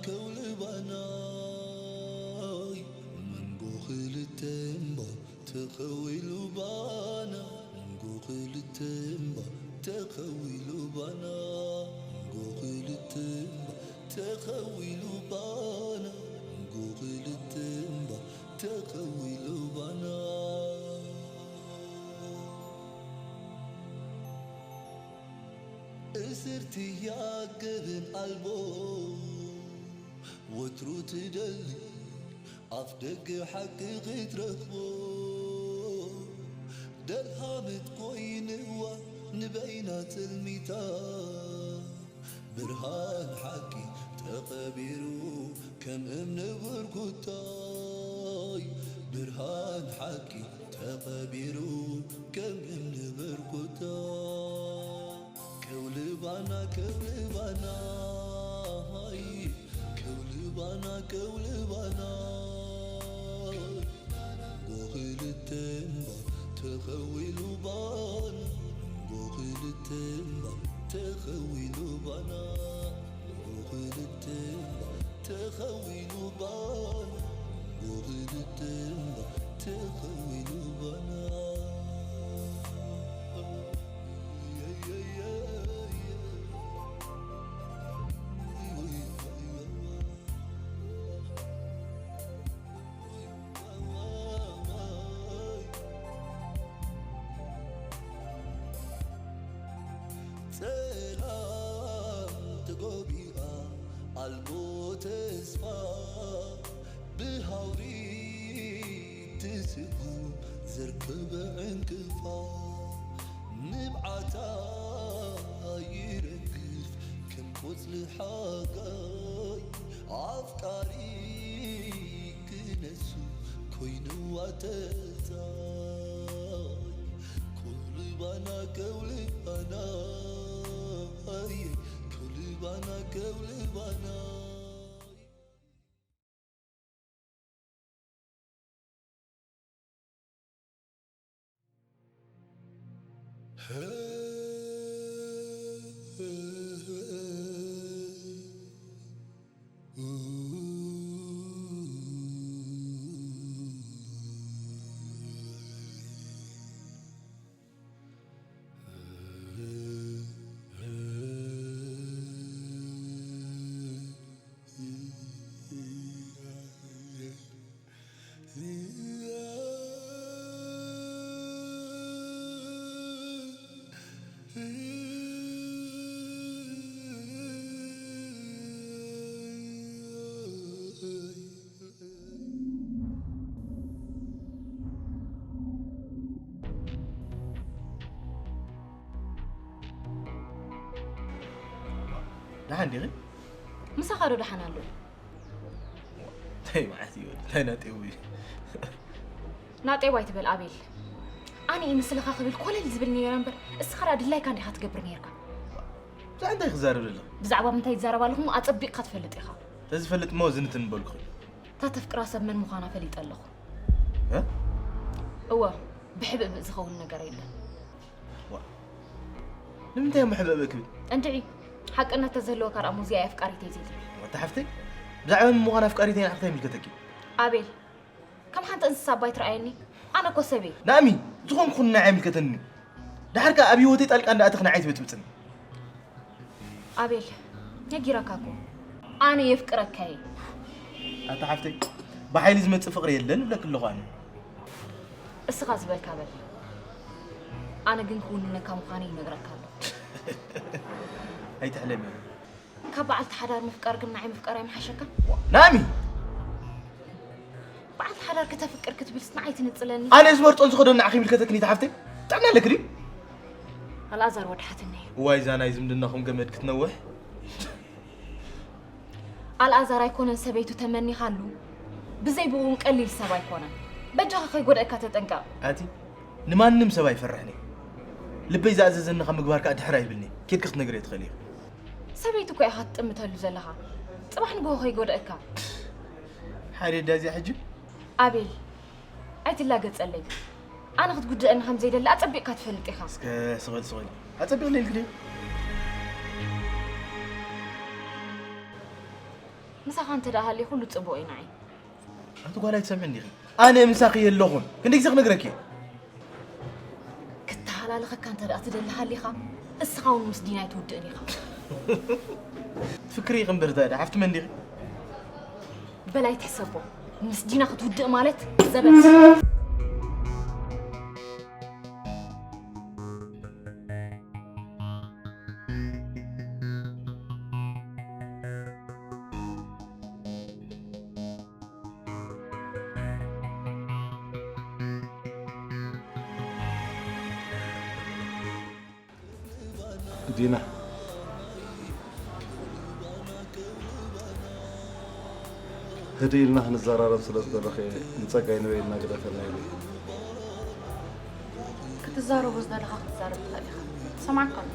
ከውሊ ባናይ መንጎ ክልተ እምባ ተኸዊሉ ባና መንጎ ክልተ እምባ ተኸዊሉ ባና መንጎ ክልተ እምባ ተኸዊሉ ባና መንጎ ክልተ እምባ ተኸዊሉ ባና እስርትያ ገበን ኣልቦ ወትሩ ትደሊ ኣፍ ደገ ሓቂ ክትረኽቦ ደልሃመት ኮይንዋ ንበይና ትልሚታ ብርሃን ሓቂ ተቐቢሩ ከም እምኒ ብርኩታይ ብርሃን ሓቂ ተቐቢሩ ከም እምኒ ብርኩታ ከውልባና ከውልባና ከውልባና ከውልባና ጎኽልተ እምባ ተኸዊሉ ባና ጎኽልተ እምባ ተኸዊሉ ባና ጎኽልተ እምባ ተኸዊሉ ባና ጎኽልተ እምባ ተኸዊሉ ባና ጸላም ተጎቢኣ ኣልቦ ተስፋ ብሃውሪ ትስጉም ዘርከበ ዕንቅፋ ንብዓታ ይረግፍ ከም ቆጽሊ ሓጋይ ኣፍቃሪ ክነሱ ኮይንዋ ተጻይ ኮልባና ከውልባና ኣየ ኮልባና ከውልባና ደሓን ዲኺ? ምሳኻ ዶ ደሓን ኣሎ? እንታይ መዓት እዩ? እንታይ ናጤው እዩ? ናጤው ኣይትበል ኣቤል። ኣነ እዩ ንስልኻ ክብል ኮለል ዝብል ነይረ እምበር፣ እስኻ ደኣ ድላይካ እንዲኻ ትገብር ነይርካ። ብዛዕባ እንታይ ክዛረብ ዘለኹ? ብዛዕባ ምንታይ ይዛረብ ኣለኹ እሞ ኣጸቢቕካ ትፈልጥ ኢኻ። ተዝፈልጥ እሞ ዝንትን ምበልኩኺ። እታ ተፍቅራ ሰብ መን ምዃና ፈሊጠ ኣለኹ። እ? እወ፣ ብሕብእብእ ዝኸውን ነገር የለን። ዋ። ንምንታይ እሞ ሕብእብእ ክብል? እንድዒ፣ ሓቅነት ተዝህልወካ ደኣ እሞ እዚኣ እያ ኣፍቃሪተይ ዘይትብል። ኣታ ሓፍተይ፣ ብዛዕባ መን ምዃን ኣፍቃሪተይ ንዓኺ እንታይ ይምልከተኪ? ኣቤል፣ ከም ሓንቲ እንስሳ እባ ኣይትርኣየኒ። ኣነ እኮ ሰብ እየ። ናእሚ፣ ዝኾንኩ ንዓይ ኣይምልከተንን እዩ። ደሓር ከኣ ኣብ ህይወተይ ጣልቃ እንዳኣተኽ ንዓይ ትብጥብጥኒ። ኣቤል፣ ነጊረካ እኮ። ኣነ የፍቅረካ እየ። ኣታ ሓፍተይ፣ ብሓይሊ ዝመጽእ ፍቕሪ የለን እብለኪ ኣለኹ ኣነ። እስኻ ዝበልካ በል። ኣነ ግን ክውንነካ ምዃነይ ይነግረካ ኣለኹ። ኣይትሕለሚ። ካብ በዓልቲ ሓዳር ምፍቃር ግን ንዓይ ምፍቃር ኣይምሓሸካን? ናሚ! በዓልቲ ሓዳር ከተፍቅር ክትብልስ ንዓይ ትንጽለኒ? ኣነ ዝመርጾን ዝኸዶን ንዓኺ ይምልከተኪ እታ ሓፍተይ። ጥዕና ኣለኪ ድዩ? ኣልኣዛር ወድሓትኒ። እዋይ እዛ ናይ ዝምድናኹም ገመድ ክትነውሕ። ኣልኣዛር ኣይኮነን ሰበይቱ ተመኒኻሉ፣ ብዘይ ብኡ እውን ቀሊል ሰብ ኣይኮነን። በጃኻ ከይጎድኣካ ተጠንቀቕ። ኣቲ ንማንም ሰብ ኣይፈርሕን እየ። ልበይ ዝኣዘዘኒ ካብ ምግባር ከኣ ድሕር ኣይብልን'የ። ኬድኪ ክትነግርዮ ትኽእሊ ኢኺ። ሰበይቱ እኮ ኢኻ ትጥምተሉ ዘለኻ። ጽባሕ ንግሆ ከይጎድኣካ። ሓሬዳ እዚኣ ሕጂ? ኣቤል፣ ኣይትላገጸለይ። ኣነ ክትጉድኣኒ ከም ዘይደሊ ኣጸቢቕካ ትፈልጥ ኢኻ። እስከ ስቕ በል፣ ስቕ በል። ኣጸቢቕለይ ኢልኪ ድዩ? ምሳኻ እንተ ደኣ ሃልየ ኩሉ ጽቡቕ እዩ ንዓይ። ኣንቲ ጓል ኣይትሰምዕን ዲኺ? ኣነ ምሳኺ የለኹን። ክንደይ ግዜ ክነግረኪ? ክተሃላለኸካ እንተ ደኣ ትደሊ ሃሊኻ፣ እስኻ እውን ምስ ዲና ኣይትውድእን ኢኻ። ትፍክሪ ኢኺ እምበር፣ እንታይ ደኣ ሓፍቲ መን ዲኺ? በል ኣይትሕሰቦ። ምስ ዲና ክትውድእ ማለት ዘበት። ዲና፣ ህድእ ኢልና ክንዘራረብ ስለ ዝደለኹ እየ ንጸጋይ ንበይ እናግደፈና ኢሉ። ክትዛረቦ ዝደለኻ ክትዛረብ ትኽእል ኢኻ። ሰማዕካ ኣሎ።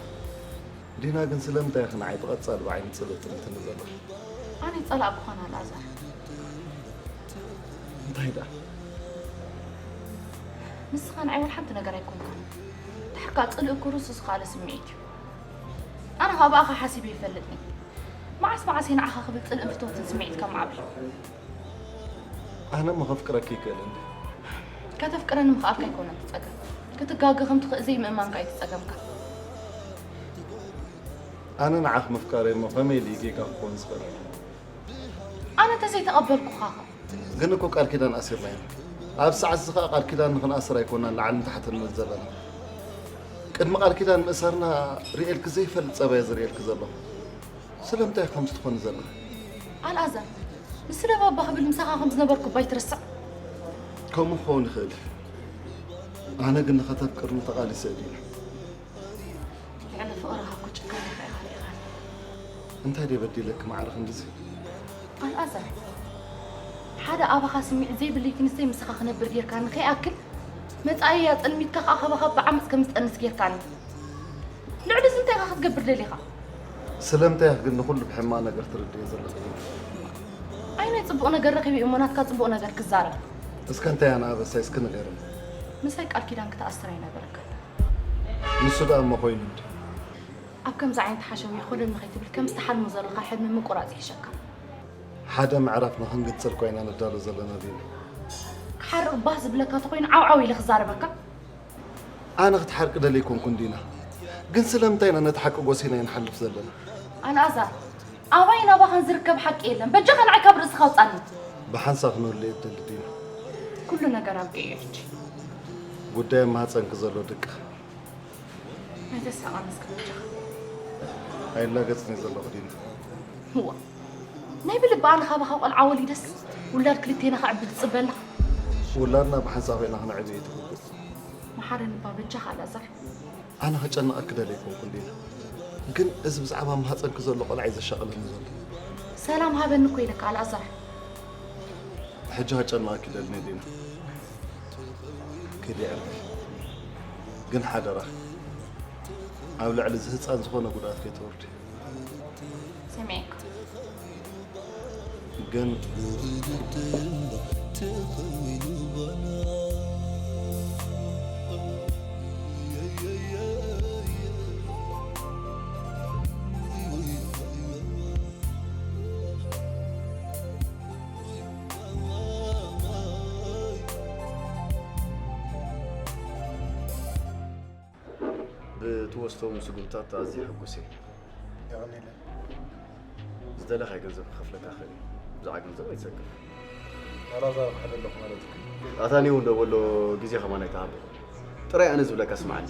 ዲና፣ ግን ስለምንታይ ኢኺ ንዓይ ብቐጻሊ ብዓይኒ ጽልእ ትምልክትኒ ዘለኺ? ኣነ ይጸላእኩኻን ኣልኣዛር። እንታይ ደኣ? ንስኻ ንዓይ ወላ ሓንቲ ነገር ኣይኮንካን። ድሕር ከኣ ጽልኢ እኮ ርሱስ ዝኸኣለ ስምዒት እዩ። ኣነ ከኣ ብኣኻ ሓሲበ ይፈልጥን እየ። መዓስ መዓስ እየ ንዓኻ ክብል ጽልእን ፍትወትን ስምዒት ከማዕብል? ኣነ እሞ ከፍቅረኪ ይክእል እንዲ። ከተፍቅረኒ ምኽኣልካ ኣይኮነን እቲ ጸገም። ክትጋገ ከም ትኽእል ዘይምእማንካ እዩ እቲ ጸገምካ። ኣነ ንዓኺ ምፍቃረይ እሞ ከመይ ኢሉ እዩ ጌጋ ክኸውን ዝኽእል? ኣነ እንተዘይተቐበልኩኻኸ? ግን እኮ ቃል ኪዳን ኣሲርና ኢና። ኣብዚ ሰዓት እዚ ኸኣ ቃል ኪዳን ንኽንኣስር ኣይኮናን ላዕልን ታሕትን ንብል ዘለና። ቅድሚ ቃል ኪዳን ምእሳርና ርእየልኪ ዘይፈልጥ ጸባይ እየ ዝርእየልኪ ዘለኹ። ስለምንታይ ኢኺ ከምዚ ትኾኒ ዘለኺ? ኣልኣዛር፣ ንስለ ባባ ክብል ምሳኻ ከም ዝነበርኩ እባ ኣይትረስዕ። ከምኡ ክኸውን ይኽእል እዩ። ኣነ ግን ንኸተፍቅርኒ ተቓሊሰ እየ ዲና። ልዕሊ ፍቕርኻ እኮ ጭካኔኻ ኢኻ ርኢኻኒ። እንታይ ድየ በዲለኪ ማዕረ ክንድዚ? ኣልኣዛር፣ ሓደ ኣባኻ ስምዒት ዘይብለይቲ ንስተይ ምሳኻ ክነብር ጌርካኒ ከይኣክል፣ መጻኢያ ጸልሚትካ ከኣ ካባኻ ብዓመጽ ከም ዝጠንስ ጌርካኒ። ልዕሊ እዚ እንታይ ኢኻ ክትገብር ደሊኻ? ስለምንታይ ኢኺ ግን ንኹሉ ብሕማቕ ነገር ትርድእዮ ዘለኺ? ኣየናይ ጽቡቕ ነገር ረኺበ እየ እሞ ናትካ ጽቡቕ ነገር ክዛረብ? እስከ እንታይ ኣነ ኣበሳይ እስኪ ንገርኒ። ምሳይ ቃል ኪዳን ክትኣስር ኣይነበረካን። ንሱ ደኣ እሞ ኮይኑ እንዲ። ኣብ ከምዚ ዓይነት ሓሸውየ ኮለል ንኸይትብል ከም ዝተሓልሞ ዘለኻ ሕልሚ ምቁራጽ ይሕሸካ። ሓደ ምዕራፍ ንኽንግጽር ኮይና ንዳሎ ዘለና ዲና። ክሓርቕ ባህ ዝብለካ ተኾይኑ ዓው ዓው ኢለ ክዛረበካ። ኣነ ክትሓርቂ ደልየ ኣይኮንኩን ዲና፣ ግን ስለምንታይ ኢና ነቲ ሓቂ ጎሲና ኣይንሓልፍ ዘለና? ኣልኣዛር፣ ኣባይን ኣባኻን ዝርከብ ሓቂ የለን። በጃኻ ንዓይ ካብ ርእስኻ ኣውጻኒ። ብሓንሳብ ክንህሉ እየ ዝደሊ ዲና። ኩሉ ነገር ኣብቂዑ እዩ ሕጂ። ጉዳይ ኣብ ማህጸንኪ ዘሎ ድቂ ናይ ተስፋ ቃል እስከ በጃኻ። ኣይላገጽን እየ ዘለኹ ዲና። እዋ፣ ናይ ብልቢ ኣነ ካባኻ ቆልዓ ወሊደስ ውላድ ክልቴና ከዕቢ ትጽበ ኣለኻ። ውላድና ብሓንሳብ ኮይና ክነዕቢ እየ ትብሉ። መሓረኒ እባ በጃኻ ኣልኣዛር። ኣነ ከጨንቐኪ ደልየ ኣይኮንኩን ዲና፣ ግን እዚ ብዛዕባ ማህጸንኪ ዘሎ ቆልዓ እዩ ዘሻቕለኒ ዘሎ። ሰላም ሃበኒ እኮ ኢለካ ኣልኣዛር። ሕጂ ከጨንቐኪ ደልኒ ዲና። ኪዲ ዕረፊ። ግን ሓደራኺ ኣብ ልዕሊ እዚ ህጻን ዝኾነ ጉድኣት ከይተውርዲ። ሰሚዐካ። ግን ብትወስዶም ስጉምትታት ኣዝየ ሕጉስ እየ። የቐንየለይ። ዝደለኻዮ ገንዘብ ክኸፍለካ እኽእል እየ። ብዛዕባ ገንዘብ ኣይትሰክፍ። ኣላዛር ክሕደለኹ ማለት እዩ። ኣታኒ እውን ዶ በሎ ግዜ ከማን ኣይትሃቦ። ጥራይ ኣነ ዝብለካ ስምዓኒ።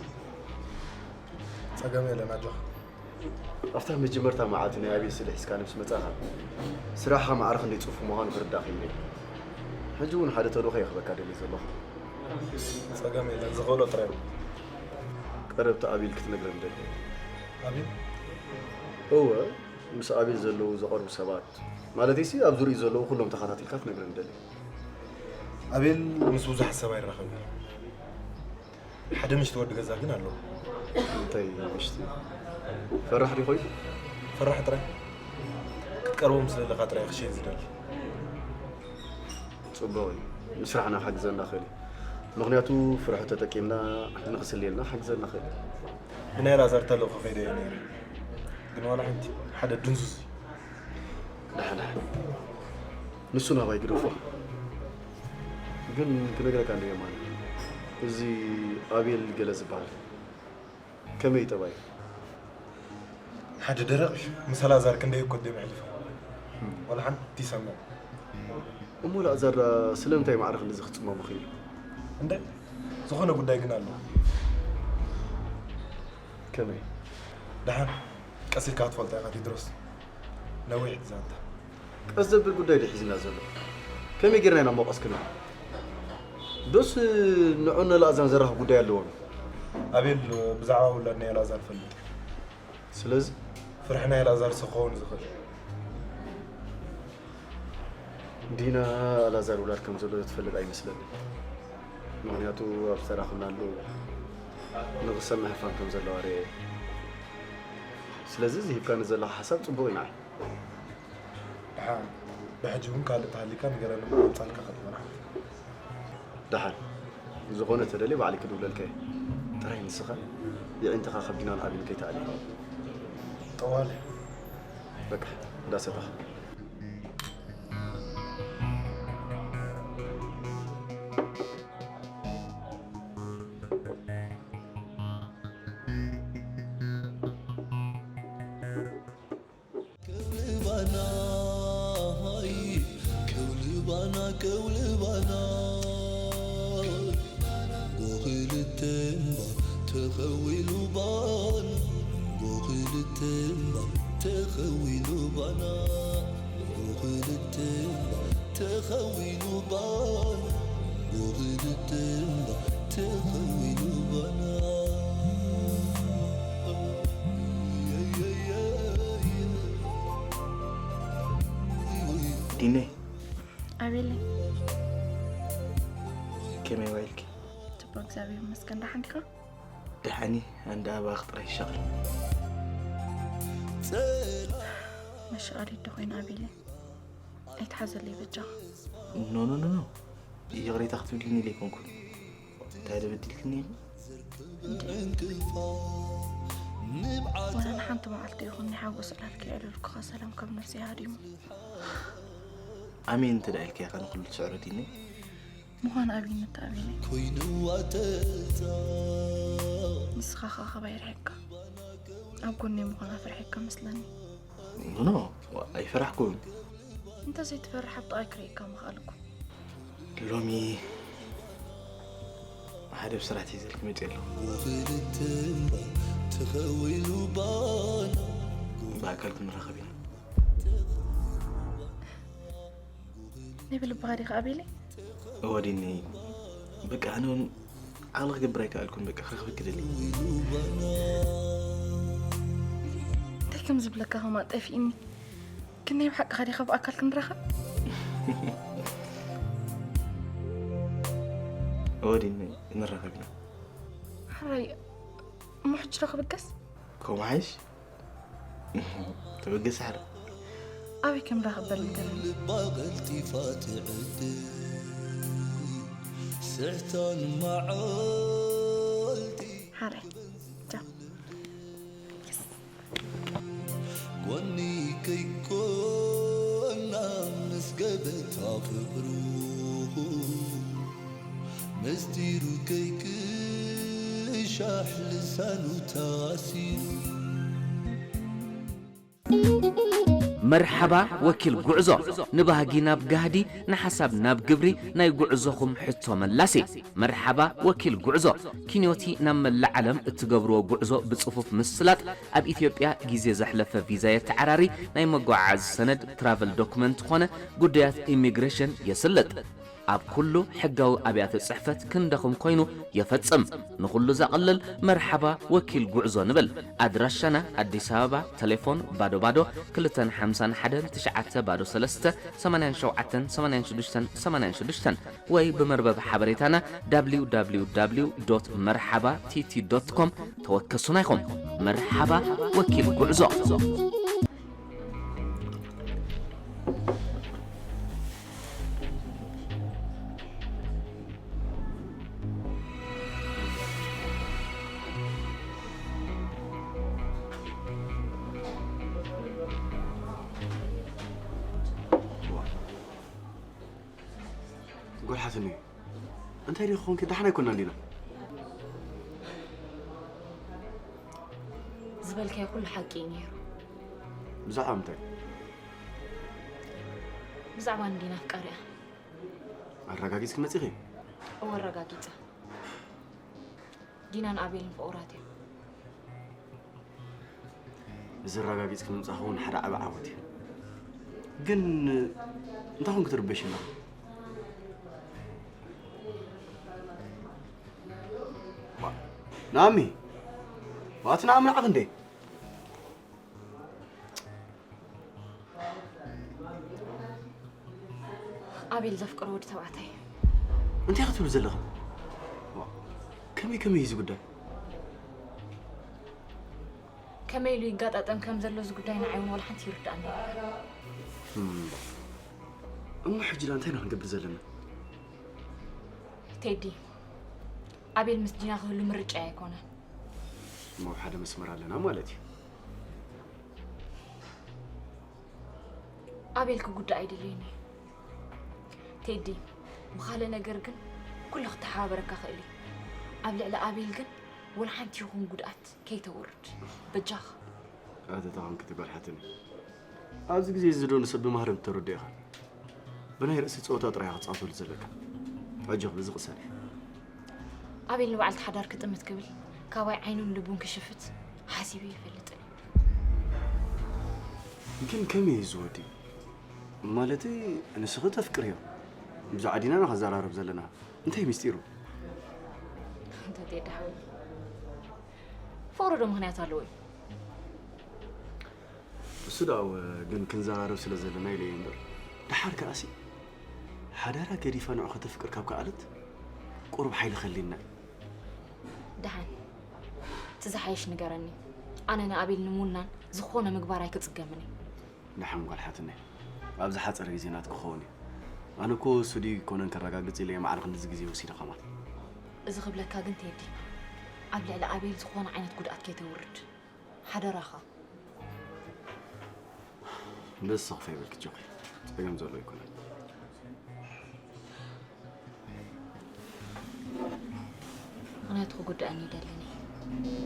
ጸገም የለን ኣጆኻ። ኣብታ መጀመርታ መዓልቲ ናይ ኣቤል ስእሊ ሒዝካኒ ምስ መጻኻ፣ ስራሕኻ ማዕረ ክንደይ ጽፉፍ ምዃኑ ክርዳእ ክኢለ እየ። ሕጂ እውን ሓደ ተልእኾ እየ ክህበካ ደልየ ዘለኹ። ጸገም የለን ዝኽእሎ ጥራይ። ቀረብቲ ኣቤል ክትነግረኒ ደልየ። ኣቤል? እወ፣ ምስ ኣቤል ዘለዉ ዝቐርቡ ሰባት፣ ማለተይሲ ኣብ ዙርይኡ ዘለዉ ኩሎም ተኸታቲልካ ክትነግረኒ ደልየ። ኣቤል ምስ ብዙሓት ሰብ ኣይራኸብን። ሓደ ምሽቲ ወዲ ገዛ ግን ኣለዎ። እንታይ ምሽቲ? ፈራሕ ድዩ ኮይኑ? ፈራሕ ጥራይ። ክትቀርቦ ምስ ደለኻ ጥራይ ክሽየን ዝደሊ። ጽቡቕ እዩ። ንስራሕና ክሕግዘና ይኽእል እዩ። ምኽንያቱ ፍርሑ ተጠቂምና ንኽስልየልና ክሕግዘና ይኽእል እዩ። ብናይ ኣልኣዛር ተልእኾ ከይደ እየ ነይረ። ግን ዋላ ሓንቲ ሓደ ድንዙዝ እዩ። ደሓን ደሓን። ንሱ ናባይ ግደፎ። ግን ክነግረካ እንደ የማነ፣ እዚ ኣቤል ገለ ዝበሃል ከመይ ጠባዩ? ሓደ ደረቕ እዩ። ምስ ኣልኣዛር ክንደይ እኮ ደም የሕልፍ። ዋላ ሓንቲ ይሰምዕ። እሞ ኣልኣዛር ስለምንታይ ማዕረ ክንድዚ ክጽመሙ ክኢሉ? እንደ ዝኾነ ጉዳይ ግን ኣለዎ። ከመይ? ደሓን ቀስ ኢልካ ክትፈልጦ ኢኻ ቴድሮስ። ነዊሕ ዛንታ። ቀስ ዘብል ጉዳይ ድዩ ሒዝና ዘሎ? ከመይ ጌርና ኢና ሞቐስ ክንብል? ዶስ ንዑን ንኣልኣዛን ዘራኽብ ጉዳይ ኣለዎም? ኣቤል ብዛዕባ ውላድ ናይ ኣልኣዛር ይፈልጥ። ስለዚ? ፍርሒ ናይ ኣልኣዛር ክኸውን ዝኽእል። ዲና ኣልኣዛር ውላድ ከም ዘሎ ትፈልጥ ኣይመስለኒ። ምኽንያቱ ኣብ ዝተራኽብናሉ ንኽሰምዕ ህፋን ከም ዘለዋ ርእየ። ስለዚ እዚ ሂብካኒ ዘለኻ ሓሳብ ጽቡቕ እዩ ንዓይ። ደሓን ብሕጂ እውን ካልእ ተሃሊካ ንገረኒ፣ ኣምጻልካ ከጥመራ። ደሓን ዝኾነ ተደልየ ባዕለይ ክድውለልካ እየ። ጥራይ ንስኻ የዒንትኻ ካብ ዲናን ኣቤልን ከይትኣሊ። ጠዋለ። በቃ እንዳሰተኻ። ከውልባና፣ ከውልባና፣ ከውልባና። ጎኽልተ እምባ ተኸዊሉ ባና፣ ጎኽልተ እምባ ተኸዊሉ ባና፣ ጎኽልተ እምባ ተኸዊሉ ባና፣ ጎኽልተ እምባ ተኸዊሉ ባና። ዲነ፣ ኣቤለይ። ከመይ ዋይልኪ? ጽቡቅ፣ እግዚኣብሔር ይመስገን። ደሓን ዲኻ? ደሓኒ፣ ኣንዳ ኣባኽ ጥራይ ይሻቕል። መሻቐሊት ዶ ኮይና ኣቤለይ? ኣይትሓዘለይ በጃኻ። ኖ፣ ኖ፣ ኖ፣ ኖ። ይቕሬታ ክትብልኒ ኢለ ኣይኮንኩን። እንታይ ዶ በዲልክኒ ኢኺ? እንዴ? ዋላ ንሓንቲ መዓልቲ ይኹን ናይ ሓጎስ ዕላልካ የዕለልኩኻ ሰላም ካብ ነብሰይ ሃዲሙ። ኣሜን እንተ ደኣ ኢልካዮ ኸ ንኹሉ ትስዕሮ ዲኒ? ምዃን ኣብይነት ኣበይነይ? ኮይንዋ ተዛ። ንስኻ ኸኣ ካባይ ርሒቕካ። ኣብ ጎነይ ምዃና ፈርሒካ መስለኒ። ኖ፣ ኖ፣ ኣይፈራሕኩን። እንተ ዘይትፈርሕ ኣብ ጥቓይ ክርእየካ ምኽኣልኩ። ሎሚ ሓደ ብስራሕ ሒዘልኪ መጺአ ኣለኹ። ወኽልተ እምባ ተኸዊሉ ባና። ብኣካል ክንራኸብ ኢና። ናይ ብልብኻ ዲኻ ኣቤለይ? እወ ዲኒ፣ በቃ ኣነ እውን ዓቕሊ ክገብር ኣይከኣልኩን፣ በቃ ክረኽበኪ ደልየ። እንታይ ከም ዝብለካ ከማ ጠፊእኒ። ግን ናይ ብሓቅኻ ዲኻ ብኣካል ክንራኸብ? እወ ዲኒ፣ ንራኸብ ኢና። ሕራይ፣ እሞ ሕጂ ዶ ክብገስ? ከምኡ ሓይሽ? ተበገስ ሕራይ። ኣበይ ከም ራኸብ በል ንገረኒ። ልባ ቀልጢፋ ትዕድል ስሕታን መዓልቲ። ሓራይ፣ ቻው። የስ። ጎኒ ከይኮና ምስ ገበታ ፍቕሩ ምስጢሩ ከይቅሻሕ ልሳኑ ታሲሩ። መርሓባ ወኪል ጉዕዞ፣ ንባህጊ ናብ ጋህዲ፣ ንሓሳብ ናብ ግብሪ፣ ናይ ጉዕዞኹም ሕቶ መላሲ። መርሓባ ወኪል ጉዕዞ፣ ኪንዮቲ ናብ መላእ ዓለም እትገብርዎ ጉዕዞ ብጽፉፍ ምስላጥ፣ ኣብ ኢትዮጵያ ግዜ ዘሕለፈ ቪዛ የተዓራሪ፣ ናይ መጓዓዓዚ ሰነድ ትራቨል ዶክመንት ኾነ ጉዳያት ኢሚግሬሽን የስልጥ። ኣብ ኩሉ ሕጋዊ ኣብያተ ጽሕፈት ክንደኹም ኮይኑ የፈጽም። ንኹሉ ዘቕልል መርሓባ ወኪል ጉዕዞ ንብል። ኣድራሻና ኣዲስ ኣበባ፣ ተሌፎን ባዶ ባዶ ክልተን ሓምሳን ሓደን ትሽዓተ ባዶ ሰለስተ ሰማንያን ሸውዓተን ሰማንያን ሽዱሽተን ሰማንያን ሽዱሽተን ወይ ብመርበብ ሓበሬታና www.merhabatiti.com ተወከሱና ኢኹም። መርሓባ ወኪል ጉዕዞ። ጎልሓትኒ፣ እንታይ ዲኺ ኮንኪ? ደሓን ኣይኮናን ዲና? ዝበልካዮ ኩሉ ሓቂ እዩ ነይሩ። ብዛዕባ ምንታይ? ብዛዕባ ንዲና ኣፍቃሪኣ ኣረጋጊጽኪ መጺኺ? እወ ኣረጋጊጸ። ዲናን ኣቤልን ፍቑራት እዮም። እዚ ኣረጋጊጽኪ ምምጻእኺ እውን ሓደ ዓቢ ዓወት እዩ። ግን እንታይ ኮንኪ ትርበሺ ኣለኺ? ናሚ፣ ዋት ናሚ ንዓኺ እንዴ? ኣቤል ዘፍቅሮ ወዲ ተባዕታይ። እንታይ ክትብሉ ዘለኹም? ከመይ ከመይ እዩ እዚ ጉዳይ? ከመይ ኢሉ ይጋጣጠም ከም ዘሎ እዚ ጉዳይ ንዓይ እውን ዋላ ሓንቲ ይርዳእኒ። እሞ ሕጂ ዳ እንታይ ኢና ክንገብር ዘለና? ቴዲ፣ ኣቤል ምስ ዲና ክህሉ ምርጫ ኣይኮነን። እሞ ኣብ ሓደ መስመር ኣለና ማለት እዩ። ኣቤል ክጉዳእ ኣይደልይን እየ ቴዲ። ብኻልእ ነገር ግን ኩሉ ክተሓባበረካ ክእል እዩ። ኣብ ልዕሊ ኣቤል ግን ወላ ሓንቲ ይኹን ጉድኣት ከይተውርድ በጃኻ። ኣተታኸም ክትበልሓትኒ ኣብዚ ግዜ እዚ ዶ ንሰብ ብማህረም ተረዶ ኢኻ? ብናይ ርእሲ ፀወታ ጥራይ ክትፃወተሉ ዘለካ። ኣጆኽ ብዚ ቅሰኒ። ኣቤል ንበዓልቲ ሓዳር ክጥምት ክብል ካባይ ዓይኑን ልቡን ክሽፍት ሓሲበ ይፈልጥን። ግን ከመይ እዩ ዝወዲ? ማለተይ ንስኺ ተፍቅርዮ ብዛዕባ ዲና ኢና ከዘራረብ ዘለና። እንታይ ሚስጢሩ? እንተትየ ደሓዊ ፍቕሪ ዶ ምኽንያት ኣለዎ እዩ? እሱ ዳው ግን ክንዘራረብ ስለ ዘለና ኢለ እየ እምበር። ደሓር ከኣሲ ሓዳራ ገዲፋ ንዑ ከተፍቅር ካብ ከኣለት ቁሩብ ሓይሊ ከሊና እዩ። ደሓን እቲ ዝሓይሽ ንገረኒ። ኣነ ንኣቤል ንምውናን ዝኾነ ምግባር ኣይክጽገምን እየ። ደሓን ጓል ሓትነይ፣ ኣብ ዝሓጸረ ግዜ ናትኪ ክኸውን እዩ። ኣነ እኮ እሱ ድዩ ኣይኮነን ከረጋግጽ ኢለ እየ ማዕረ ክንድዚ ግዜ ወሲደ ከማን። እዚ ክብለካ ግን ቴዲ፣ ኣብ ልዕሊ ኣቤል ዝኾነ ዓይነት ጉድኣት ከይተውርድ ሓደራኻ። በስ ሰኽፈ ይበልኪ ጆኺ፣ ጸገም ዘሎ ኣይኮነን። ምኽንያቱ ክጉድኣኒ ይደልን እየ።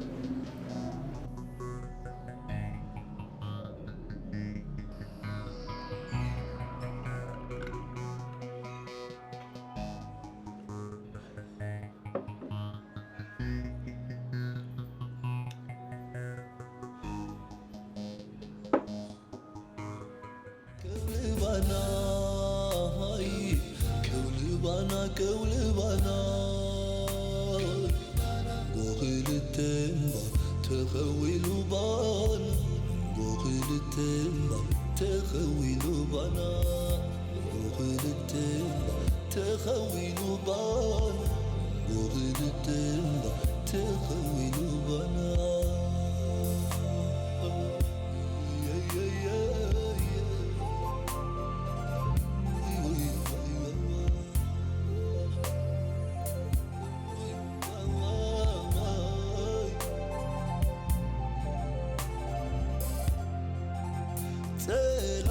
ከውልባና ሃይ ከውልባና ከውልባና ጎኽልተ እምባ ተኸዊሉ ባና ጎኽልተ እምባ ተኸዊሉ ባና ጎኽልተ እምባ ተኸዊሉ ባና ጎኽልተ እምባ ተኸዊሉ ባና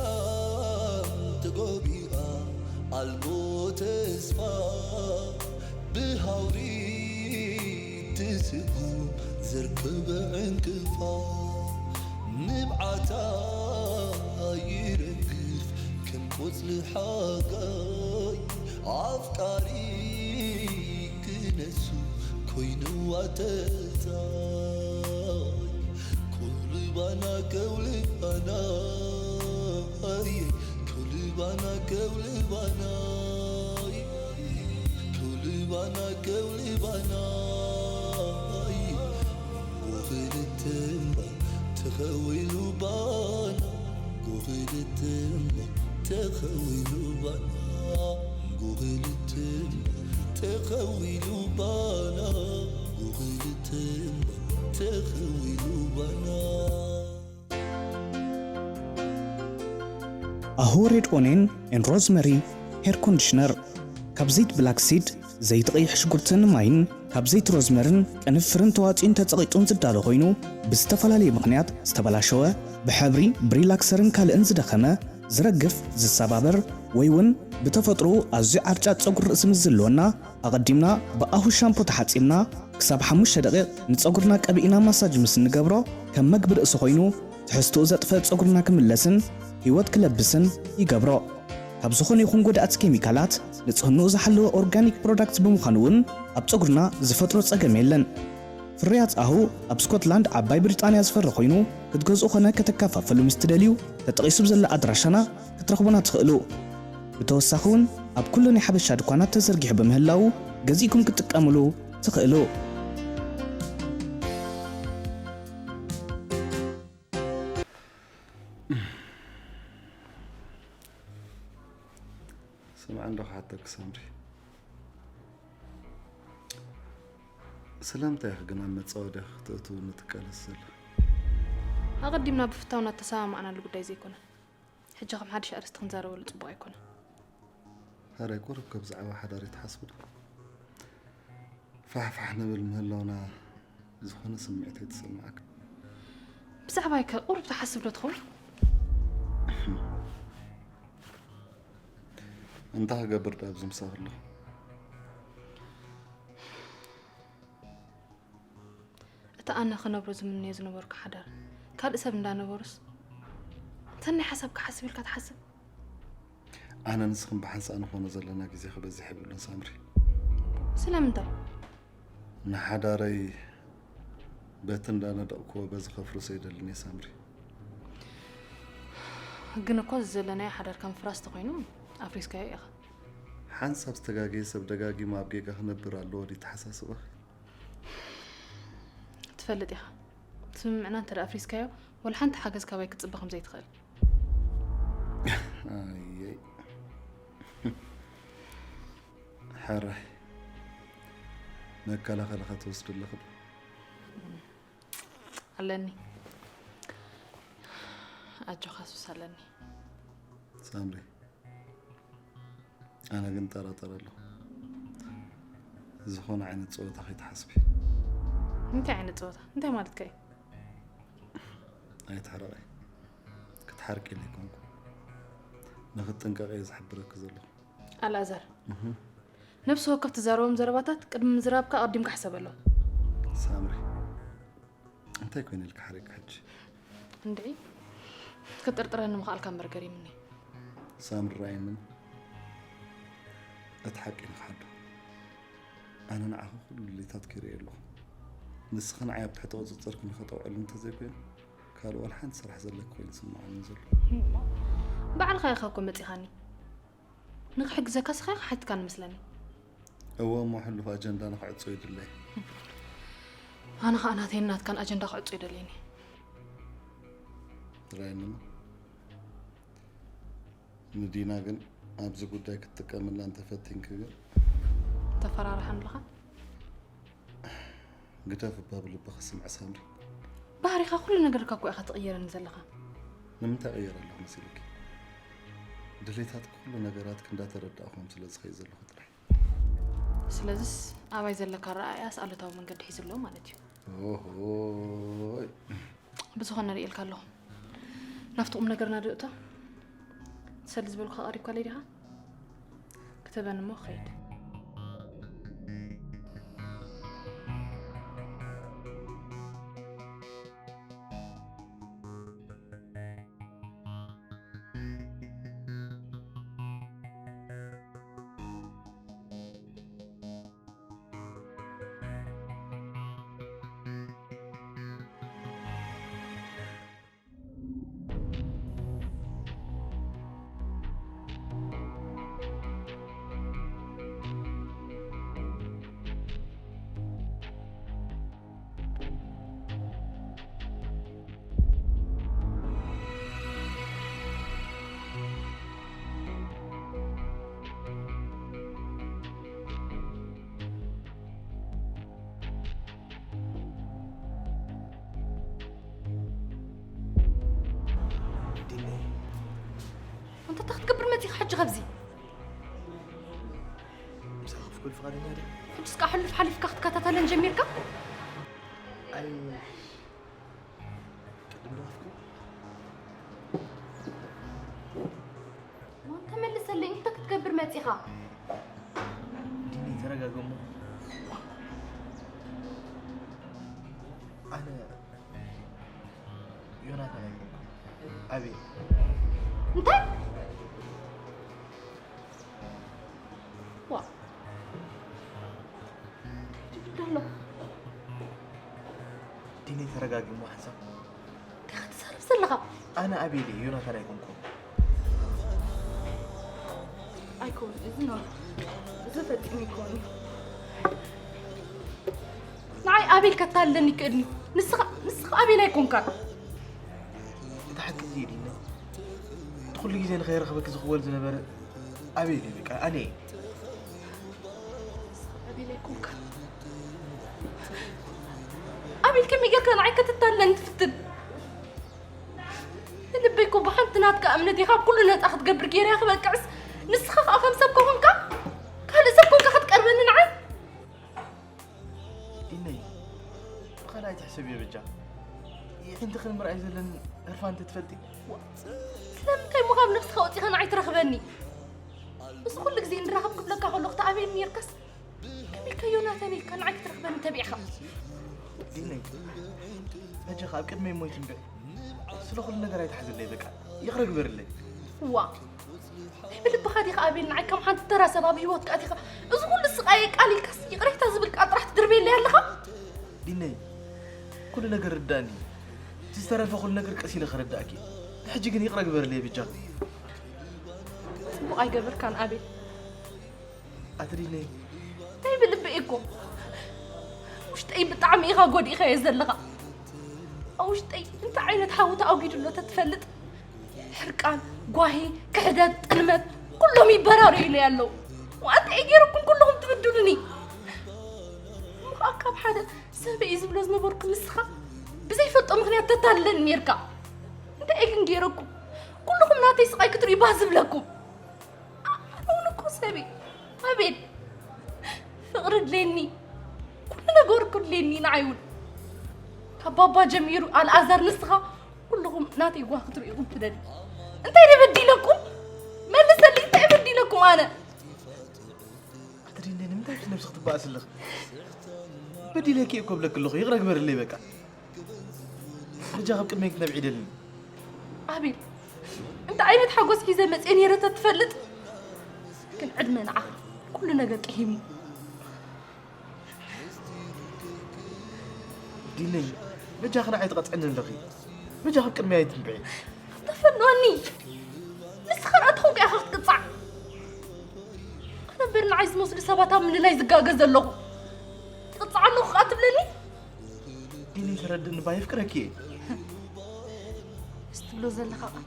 ጸላም ተጎቢኣ ኣልቦ ተስፋ ብሃውሪ ትስጉም ዘርከበ ዕንቅፋ ንብዓታ ይረግፍ ከም ቆጽሊ ሓጋይ ኣፍቃሪ ክነሱ ኮይንዋ ተታይ ከውልባና ከውልባና ከውልባና ከውልባና ከውልባና ከውልባና ጎኽልተ እምባ ተኸዊሉ ባና ጎኽልተ እምባ ተኸዊሉ ባና ጎኽልተ እምባ ተኸዊሉ ባና ጎኽልተ እምባ ተኸዊሉ ባና ኣሆ ሬድ ኦኔን ኤን ሮዝመሪ ሄር ኮንዲሽነር ካብ ዘይት ብላክ ሲድ፣ ዘይቲ ቀይሕ ሽጉርትን ማይን ካብ ዘይት ሮዝመርን ቅንፍርን ተዋጽኡን ተጸቒጡን ዝዳሎ ኮይኑ ብዝተፈላለየ ምኽንያት ዝተበላሸወ፣ ብሕብሪ፣ ብሪላክሰርን ካልእን ዝደኸመ፣ ዝረግፍ፣ ዝሰባበር ወይ እውን ብተፈጥሮኡ ኣዝዩ ዓርጫጭ ጸጉሪ ርእሲ ምስ ዝህልወና፣ ኣቐዲምና ብኣሁ ሻምፖ ተሓጺብና ክሳብ ሓሙሽተ ደቂቕ ንጸጉርና ቀቢእና ማሳጅ ምስ እንገብሮ፣ ከም መግቢ ርእሲ ኮይኑ ትሕዝትኡ ዘጥፍእ ጸጉርና ክምለስን ህይወት ክለብስን ይገብሮ። ካብ ዝኾነ ይኹን ጎዳእቲ ኬሚካላት ንጽህንኡ ዝሓለወ ኦርጋኒክ ፕሮዳክት ብምዃኑ እውን ኣብ ጸጉርና ዝፈጥሮ ጸገም የለን። ፍርያት ኣሁ ኣብ ስኮትላንድ ዓባይ ብሪጣንያ ዝፈሪ ኮይኑ ክትገዝኡ ኾነ ከተከፋፈሉ ምስ ትደልዩ ተጠቒሱ ብዘሎ ኣድራሻና ክትረኽቡና ትኽእሉ። ብተወሳኺ እውን ኣብ ኩሉ ናይ ሓበሻ ድኳናት ተዘርጊሑ ብምህላዉ ገዚእኩም ክትጥቀምሉ ትኽእሉ። ስምዓ እንዶ ክሓተኪ ሳምሪ፣ ስለምንታይ ኢኺ ግን ኣብ መጻወድያ ክትእትውኒ ትቃለሲ ዘለኺ? ኣቐዲምና ብፍታውና እተሰማማዕናሉ ጉዳይ ዘይኮነ። ሕጂ ከም ሓድሽ ኣርእስቲ ክንዛረበሉ ጽቡቕ ኣይኮነን። ሕራይ ቁሩብ ከ ብዛዕባ ሓዳር ኣይትሓስቢ ዶ? ፋሕፋሕ ንብል ምህላውና ዝኾነ ስምዒት ኣይተሰምዓካ? ብዛዕባይ ከ ቁሩብ ትሓስብ ዶ ትኸውን? እንታይ ክገብር ድኣ ኣብዚ ምሳኺ ኣለኹ? እቲ ኣነ ክነብሮ ዝምነዮ ዝነበርኩ ሓዳር ካልእ ሰብ እንዳነበሩስ፣ ተን ናይ ሓሳብ ክሓስብ ኢልካ ትሓስብ? ኣነ ንስኽን ብሓንሳእ ንኾኖ ዘለና ግዜ ክበዝሕ የብሉን ሳምሪ። ስለምንታይ? ንሓዳረይ በቲ እንዳነደቕክዎ በዚ ከፍርሶ ኣይደልን እየ ሳምሪ። ግን እኮ እዚ ዘለናዮ ሓዳር ከም ፍራስ ተኾይኑ ኣፍሪስካዮ ኢኻ። ሓንሳብ ዝተጋገየ ሰብ ደጋጊሙ ኣብ ጌጋ ክነብር ኣለዎ ድዩ ተሓሳስባኺ? ትፈልጥ ኢኻ፣ ስምምዕና እንተ ደኣ ኣፍሪስካዮ ወላ ሓንቲ ሓገዝ ካባይ ክትጽበ ከም ዘይትኽእል። ኣየይ ሕራይ መከላኸሊ ክትወስዱ ኣለኹ ዶ? ኣለኒ ኣጆኻ ሱስ ኣለኒ። ሳምሪ ኣነ ግን ጠራጠር ኣለኹ። ዝኾነ ዓይነት ፀወታ ከይትሓስቢ። እንታይ ዓይነት ፀወታ? እንታይ ማለትካ እዩ? ኣይትሕረቒ። ክትሓርቂ ኢለ ኣይኮንኩ፣ ንክትጥንቀቂ እየ ዝሕብረኪ ዘለኹ። ኣልኣዛር፣ ነብሲ ወከፍ ትዛረቦም ዘረባታት ቅድሚ ምዝራብካ ኣቐዲምካ ሕሰበሎም። ሳምሪ፣ እንታይ ኮይነ ኢልካ ሓሪቕካ ሕጂ? እንድዒ፣ ክትጥርጥረኒ ምኽኣልካ እምበር ገሪምኒ። ሳምሪ፣ ርኣይኒ፣ እቲ ሓቂ ንኽሓዶ ኣነ ንዓኺ ኩሉ ድሌታትኪ ይርእየ ኣለኹ። ንስኺ ንዓይ ኣብ ትሕቲ ቁፅፅርኪ ንኸተውዕሊ እንተዘይኮይኑ ካልእ ዋላ ሓንቲ ስራሕ ዘለኪ ኮይኑ ይስምዓኒ ዘሎ። ባዕልኻ ኢኻ እኮ መፂኻኒ። ንኽሕግዘካ ስኻ ኢኻ ሓቲትካኒ መስለኒ። እወ እሞ ሕሉፍ ኣጀንዳ ንኽዕጾ ይድለ። ኣነ ኸኣ ናተይን ናትካን ኣጀንዳ ክዕጾ ይደልየኒ። ራይንማ ንዲና ግን ኣብዚ ጉዳይ ክትጥቀምላ እንተፈቲንኪ ግን ተፈራርሓ ኣለኻ። ግደፍ እባ ብልብኺ ስምዒ ሳምሪ። ባህሪኻ ኩሉ ነገርካ እኮ ኢኻ ትቕየረኒ ዘለኻ። ንምንታይ እቕየር ኣለኹ መሲልኪ? ድሌታትኪ ኩሉ ነገራትኪ እንዳተረዳእኹም ስለ ዝኸይድ ዘለኹ ጥራሕ። ስለዚስ ኣባይ ዘለካ ኣረኣእያስ ኣሉታዊ መንገዲ ሒዙ ኣሎ ማለት እዩ። ኦሆይ። ብዝኾነ ርእየልካ ኣለኹ። ናብቲ ቁም ነገርና ዶ እቶ? ትሰሊ ዝበልኩኻ ቀሪብካለይ ዲኻ? ክተበኒ እሞ ክኸይድ። ዲነ፣ ኣንታ እንታይ ክትገብር መጺኻ ሕጂ ካብዚ? ምሳኻ ክፍኩል ፍቓደኛ ድያ? ሕጂስ ከኣ ሕሉፍ ሓሊፍካ ክትከታተለን ጀሚርካ? ኣይ፣ ቅድም ዶ ኣፍኩ? ኢኻ። ዲኒ ተረጋገሙ። ኣነ ዮናታን ኣይኮንኩ ኣቤል። እንታይ? ዋ። ይድብድ ኣሎ። ዲኒ ተረጋገሙ ሓንሳብ። እንታይ ክትዛረብ ዘለኻ? ኣነ ኣቤል እየ፣ ዮናታን ኣይኮንኩ። ኣይኮን፣ እዚ ነው። እዚ ፈጺሙ ይኮን። ንዓይ ኣቤል ከታልለኒ ይክእልኒ። ንስኻ ንስኻ ኣቤል ኣይኮንካን። እቲ ሓቂ እዚ ዲኒ። እቲ ኩሉ ግዜ ንኸይረኽበኪ ዝኽወል ዝነበረ ኣቤል እዩ፣ በቃ ኣነ እየ። ኣቤል ኣይኮንካን። ኣቤል ከመይ ጌርካ ንዓይ ከተታልለኒ ትፍትን? ንልበይ እኮ ብሓንቲ ናትካ እምነት ኢኻ ኩሉ ነጻ ክትገብር ገይረያ ክበቅዕስ፣ ንስኻ ኸኣ ከም ሰብ ከኾንካ ካልእ ሰብ ኮንካ ክትቀርበኒ ንዓይ? ዲነይ፣ ብኻልእ ኣይትሕሰብዮ በጃ። የዒንትኽን ምርኣይ ዘለኒ ህርፋን እንተትፈልጢ። ስለምንታይ እሞ ካብ ነብስኻ ወጺኻ ንዓይ ትረኽበኒ? እዚ ኩሉ ግዜ እንራኸብ ክብለካ ከለኹ ተኣበየኒ ኔርካስ፣ ከመይ ኢልካ ዮናታን ኢልካ ንዓይ ክትረኽበኒ ተቢዕኻ? ዲነይ፣ በጃኻ ኣብ ቅድመይ እሞ ኣይትንብዕ። ስለ ኩሉ ነገር ኣይትሓዝለይ በቃ። ይቕረ ግበርለይ። ዋ፣ ናይ ብልብኻ ዲኻ ኣቤል ንዓይ ከም ሓንቲ ተራ ሰብ ኣብ ህይወትካ ኣቲኻ እዚ ኩሉ ስቓየይ ቃሊልካስ ይቕሬታ ዝብል ቃል ጥራሕ ትድርብየለይ ኣለኻ? ዲነይ፣ ኩሉ ነገር ርዳእኒ። እቲ ዝተረፈ ኩሉ ነገር ቀስ ኢለ ክረዳእኪ። ንሕጂ ግን ይቕረ ግበርለይ በጃኺ። ጽቡቕ ኣይገበርካን ኣቤል። ኣቲ ዲነይ። ናይ ብልበይ እኮ ውሽጠይ ብጣዕሚ ኢኻ ጎዲእኻዮ ዘለኻ። ኣብ ውሽጠይ እንታይ ዓይነት ሓዊ ተኣጒዱ ኣሎ ተትፈልጥ። ሕርቃን፣ ጓሂ፣ ክሕደት፣ ጥልመት ኩሎም ይበራረዩለይ ኣለዉ። እሞ እንታይ ገይረኩም ኩልኹም ትብድሉኒ? እሞ ኸኣ ካብ ሓደ ሰብ እየ ዝብሎ ዝነበርኩ ንስኻ ብዘይፈልጦ ምኽንያት ተታልለኒ ኔርካ። እንታይ እየ ግን ገይረኩም? ኩልኹም ናተይ ስቓይ ክትርእዩ ባህ ዝብለኩም። ኣነ እውን እኮ ሰብ እየ ኣቤል። ፍቕሪ ድልየኒ፣ ኩሉ ነገር እኮ ድልየኒ ንዓይ እውን። ካብ ባባ ጀሚሩ ኣልኣዛር ንስኻ ኩልኹም ናተይ ጓህ ክትርእዩኹም ትደሊ። እንታይ ደይ በዲለኩም? መልሰለይ፣ እንታይ በዲለኩም ኣነ? ኣቲ ዲነይ፣ ንምንታይ ነብስኺ ትበኣሲ ኣለኺ? በዲለኪ እኮ እብለኪ ኣለኹ፣ ይቕረ ግበርለይ በቃ። በጃኺ ኣብ ቅድመይ ክትነብዒ ይደልኒ። ኣቤል፣ እንታይ ዓይነት ሓጎስ ሒዘ መፅየ ነይረ ተትፈልጥ። ግን ዕድመ ንዓኻ ኩሉ ነገር ቅሂሙ። ዲነይ፣ በጃኺ ንዓይ ትቐፅዕኒ ኣለኺ። በጃኺ ኣብ ቅድመይ ኣይትንብዒ። ተፈንወኒ። ንስኻ ርኣት ኾንካ ኢኻ ክትቅፃዕ። ኣነ እምበር ንዓይ ዝመስሉ ሰባት ኣብ ምልላይ ዝጋገ ዘለኹ። ትቕፃዕ ኣለኹ ኸዓ ትብለኒ? ዲነይ፣ ተረድእኒ እባ፣ የፍቅረኪ እየ። እዚ ትብሎ ዘለኻ ቃል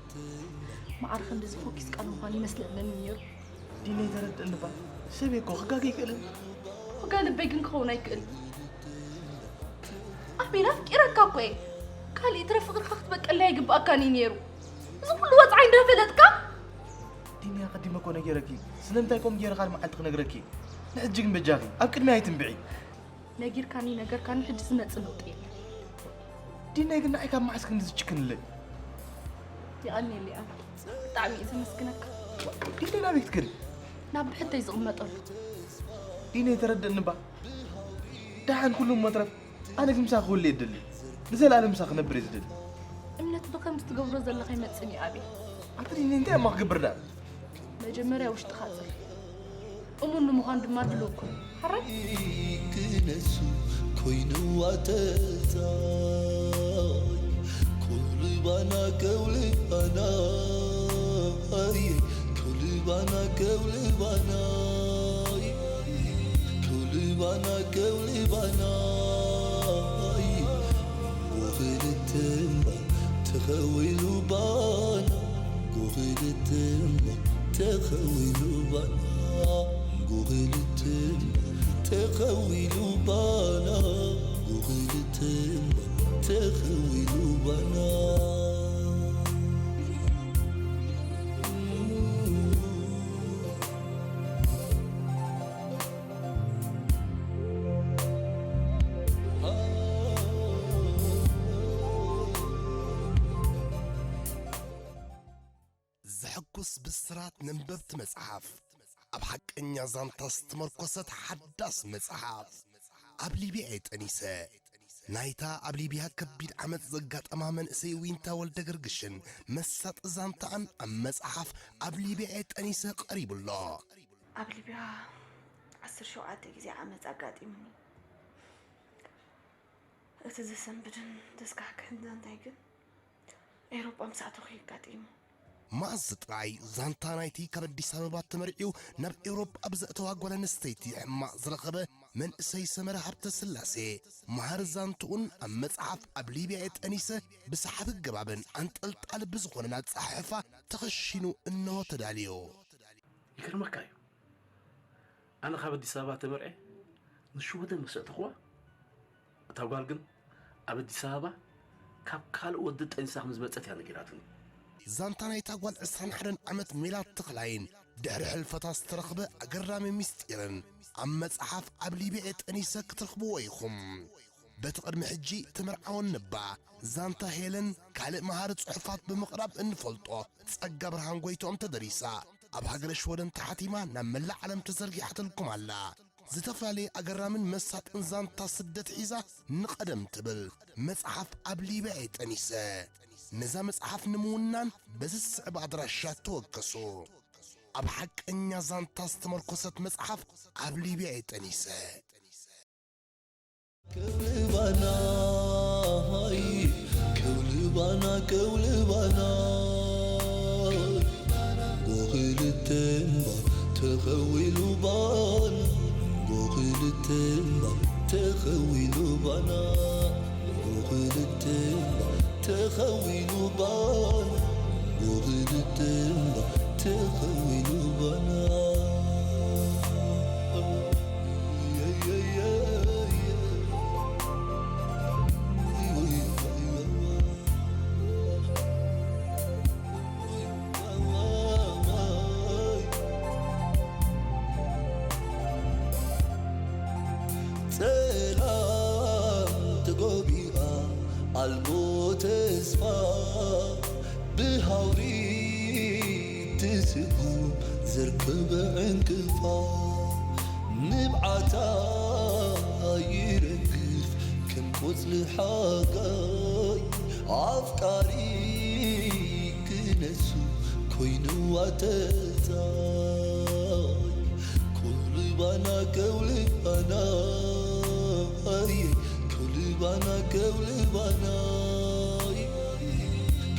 መዓር ክንድዚ ፎኪስ ቃል ምዃኑ ይመስለለኒ ነይሩ። ዲነይ፣ ተረድእኒ እባ፣ ሰብ እየ እኮ፣ ክጋገ ይክእልን። ዋጋ ልበይ ግን ክኸውን ኣይክእልን። ኣቤል፣ ኣፍቂረካ እኮ እየ። ካልእ ትረፍ ፍቕርኻ ክትበቀለይ ኣይግብኣካን እዩ ነይሩ። እዚ ኩሉ ወጽዓይ እንዳፈለጥካ? ዲነይ፣ ኣቐዲመ እኮ ነጊረኪ። ስለምንታይ ከምኡ ገይረ ካልእ መዓልቲ ክነግረኪ? ንሕጂ ግን በጃኺ፣ ኣብ ቅድመይ ኣይትንብዒ። ነጊርካኒ ነገርካኒ፣ ሕጂ ዝመጽእ ለውጢ የለን። ዲነይ፣ ግን ንዓይ ካብ መዓስ ክንዲ ዝጭክንለይ? የቐንየለይ ኣቤል፣ ብጣዕሚ እየ ዘመስግነካ። ዲነይ፣ ናበይ ክትከዲ? ናብ ብሕተይ ዝቕመጠሉ። ዲነይ፣ ተረድእኒ እባ። ደሓን ኩሉ እሞ ትረፍ፣ ኣነ ግን ምሳኺ ክህሉ እየ ዝደሊ። ንዘለኣለም ምሳኺ ክነብር እየ ዝደሊ። እምነት ብኸምዚ ትገብሮ ዘለኻ ኣይመጽእን እዩ ኣቤል። ኣቲ ዲነይ፣ እንታይ እሞ ክገብር ደኣ? መጀመርያ ውሽጥኻ ጽሪ። እሙን ንምዃን ድማ ድሉው ኩን። ሓራይ? ክነሱ ኮይንዋ ተጻይ፣ ከውልባና፣ ከውልባና፣ ኣይ፣ ከውልባና፣ ከውልባና፣ ከውልባና፣ ከውልባና፣ ኣይ፣ መንጎ ክልተ እምባ ተኸዊሉ ባና፣ መንጎ ክልተ እምባ ተኸዊሉ ባና፣ መንጎ ክልተ እምባ ተኸዊሉ ባና፣ መንጎ ክልተ እምባ ተኸዊሉ ባና። ዘሐጉስ ብስራት ነንበብቲ መጽሓፍ ኣብ ሓቀኛ ዛንታ ዝተመርኮሰት ሓዳስ መጽሓፍ። ኣብ ሊብያ እየ ጠኒሰ። ናይታ ኣብ ሊብያ ከቢድ ዓመጽ ዘጋጠማ መንእሰይ ዊንታ ወልደ ገርግሽን መሳጢ ዛንታኣን ኣብ መጽሓፍ ኣብ ሊብያ እየ ጠኒሰ ቀሪቡ ኣሎ። ኣብ ሊብያ ዓሰርተ ሸውዓተ ግዜ ዓመጽ ኣጋጢሙኒ። እቲ ዘሰንብድን ዘስካሕክሕን ዛንታይ ግን ኤውሮጳ ምስ ኣተኹ እዩ ኣጋጢሙ። መኣዝ ጥራይ ዛንታ ናይቲ ካብ ኣዲስ ኣበባ ተመርዕዩ ናብ ኤውሮጳ ብዘእተዋ ጓል ኣንስተይቲ ሕማቕ ዝረኸበ መንእሰይ ሰመረ ሃብተስላሴ፣ መሃር ዛንትኡን ኣብ መጽሓፍ ኣብ ሊብያ እየ ጠኒሰ ብሰሓቢ ኣገባብን ኣንጠልጣሊ ብዝኾነን ኣጸሓሕፋ ተኸሺኑ እንሆ ተዳልዩ። ይገርመካ እዩ። ኣነ ካብ ኣዲስ ኣበባ ተመርዕየ ንሽወደን ምስ ኣእተኽዋ፣ እታ ጓል ግን ኣብ ኣዲስ ኣበባ ካብ ካልእ ወዲ ጠኒሳ ከም ዝመጸት እያ ነጊራትኒ። ዛንታ ናይታ ጓል ዕስራን ሓደን ዓመት ሜላት ተኽላይን ድሕሪ ሕልፈታ ዝተረኽበ ኣገራሚ ምስጢርን ኣብ መጽሓፍ ኣብ ሊብያ እየ ጠኒሰ ክትረኽብዎ ኢኹም። በቲ ቅድሚ ሕጂ ተመርዓወን ነባ ዛንታ ሄለን ካልእ መሃሪ ጽሑፋት ብምቕራብ እንፈልጦ ጸጋ ብርሃን ጎይትኦም ተደሪሳ ኣብ ሃገረ ሽወደን ተሓቲማ ናብ መላእ ዓለም ተዘርጊሓትልኩም ኣላ። ዝተፈላለየ ኣገራምን መሳጥን ዛንታ ስደት ሒዛ ንቐደም ትብል መጽሓፍ ኣብ ሊብያ እየ ጠኒሰ። ነዛ መጽሓፍ ንምውናን በዚ ዝስዕብ ኣድራሻ ተወከሱ። ኣብ ሓቀኛ ዛንታ ዝተመርኮሰት መጽሓፍ ኣብ ሊብያ እየ ጠኒሰ። ከውልባና ሃይ ከውልባና ከውልባና ጎኽልተ እምባ ተኸዊሉ ባና ጎኽልተ እምባ ተኸዊሉ ባና ጎኽልተ እምባ ተኸዊሉ ባና ጎኽልተ እምባ ተኸዊሉ ባና ጸላም ተጎቢኣ ኣልቦ ተስፋ ብሃውሪ ትስጉም ዘርከበ ዕንቅፋ ንብዓታ ይረግፍ ከም ቆጽሊ ሓጋይ ኣፍቃሪ ክነሱ ኮይንዋ ተጻይ ከውልባና ከውልባና ከውልባና ከውልባና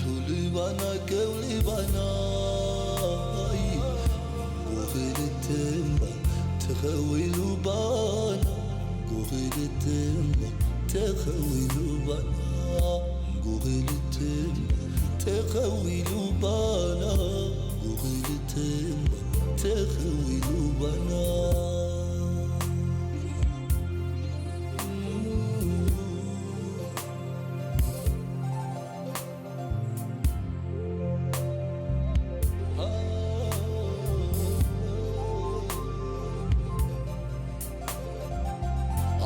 ከውልባና ከውልባና ጎኽልተ እምባ ተኸዊሉ ባና ጎኽልተ እምባ ተኸዊሉ ባና ጎኽልተ እምባ ተኸዊሉ ባና ጎኽልተ እምባ ተኸዊሉ ባና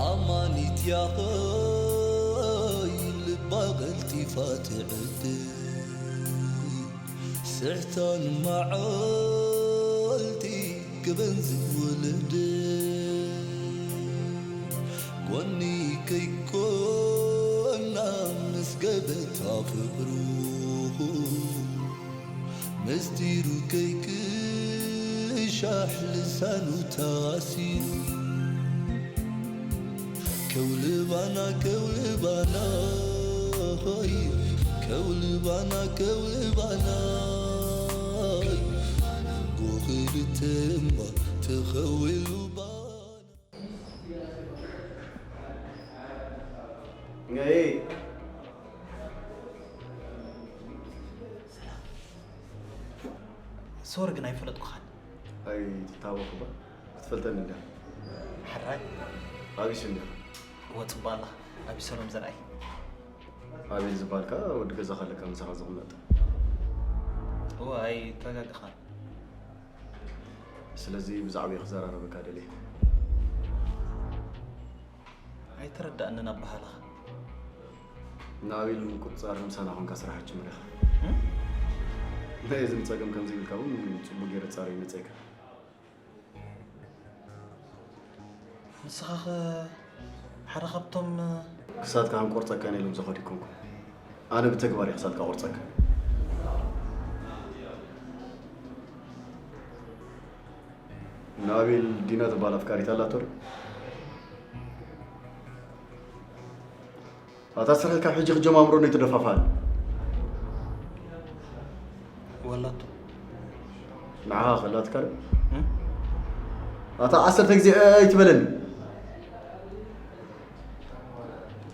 ኣማኒት ያኸይ ልባ ቀልጢፋ ትዕድል ስሕታን መዓልቲ ክበን ዝውልድ ጎኒ ከይኮና ምስ ገበታ ፍቅሩ ምስጢሩ ከይክሻሕ ልሳኑ ታሲሩ ከውልባና ከውልባና ሆይ ከውልባና ከውልባና ጎኽልተ እምባ ተኸዊሉ ባና Hey. ሰላም። ሶሪ ግን ኣይፈለጥኩኻን። ኣይትታወቕ እባ ክትፈልጠኒ እንዲያ። ሕራይ ኣቢስ እንዲያ። ወጽባ ኣላ ኣቢሰሎም ዘርኣይ። ኣቤል ዝበሃል ከኣ ወዲ ገዛ ካለካ ምሳኻ ዝቕመጥ። እወ ኣይተጋግኻን። ስለዚ ብዛዕባኡ ክዘራረበካ ደልየ። ኣይተረዳእንን ኣበሃህላኻ። ንኣቤል ንምቁጽጻር ምሳና ኮንካ ስራሕ ኣትጅምር ኢኻ። እንታይ እዚ ንጸገም ከምዚ ኢልካ እውን ጽቡቕ ገይረ ጻረይ ይመጸካ። ንስኻ ኸ ሓደ ካብቶም ክሳትካ ክንቆርጸካ ኢና ኢሎም ዝኸዱ ኣይኮንኩን። ኣነ ብተግባር እየ ክሳትካ ቆርጸካ። ናቤል ዲና ትበሃል ኣፍቃሪት ኣላቶ ዶ? ኣታ ስርሒ ካብ ሕጂ ክጀማምሮ ነው የተደፋፋል። ወላቶ ንዓኻ ከላትካ ዶ? ኣታ ዓሰርተ ግዜ ኣይትበለኒ።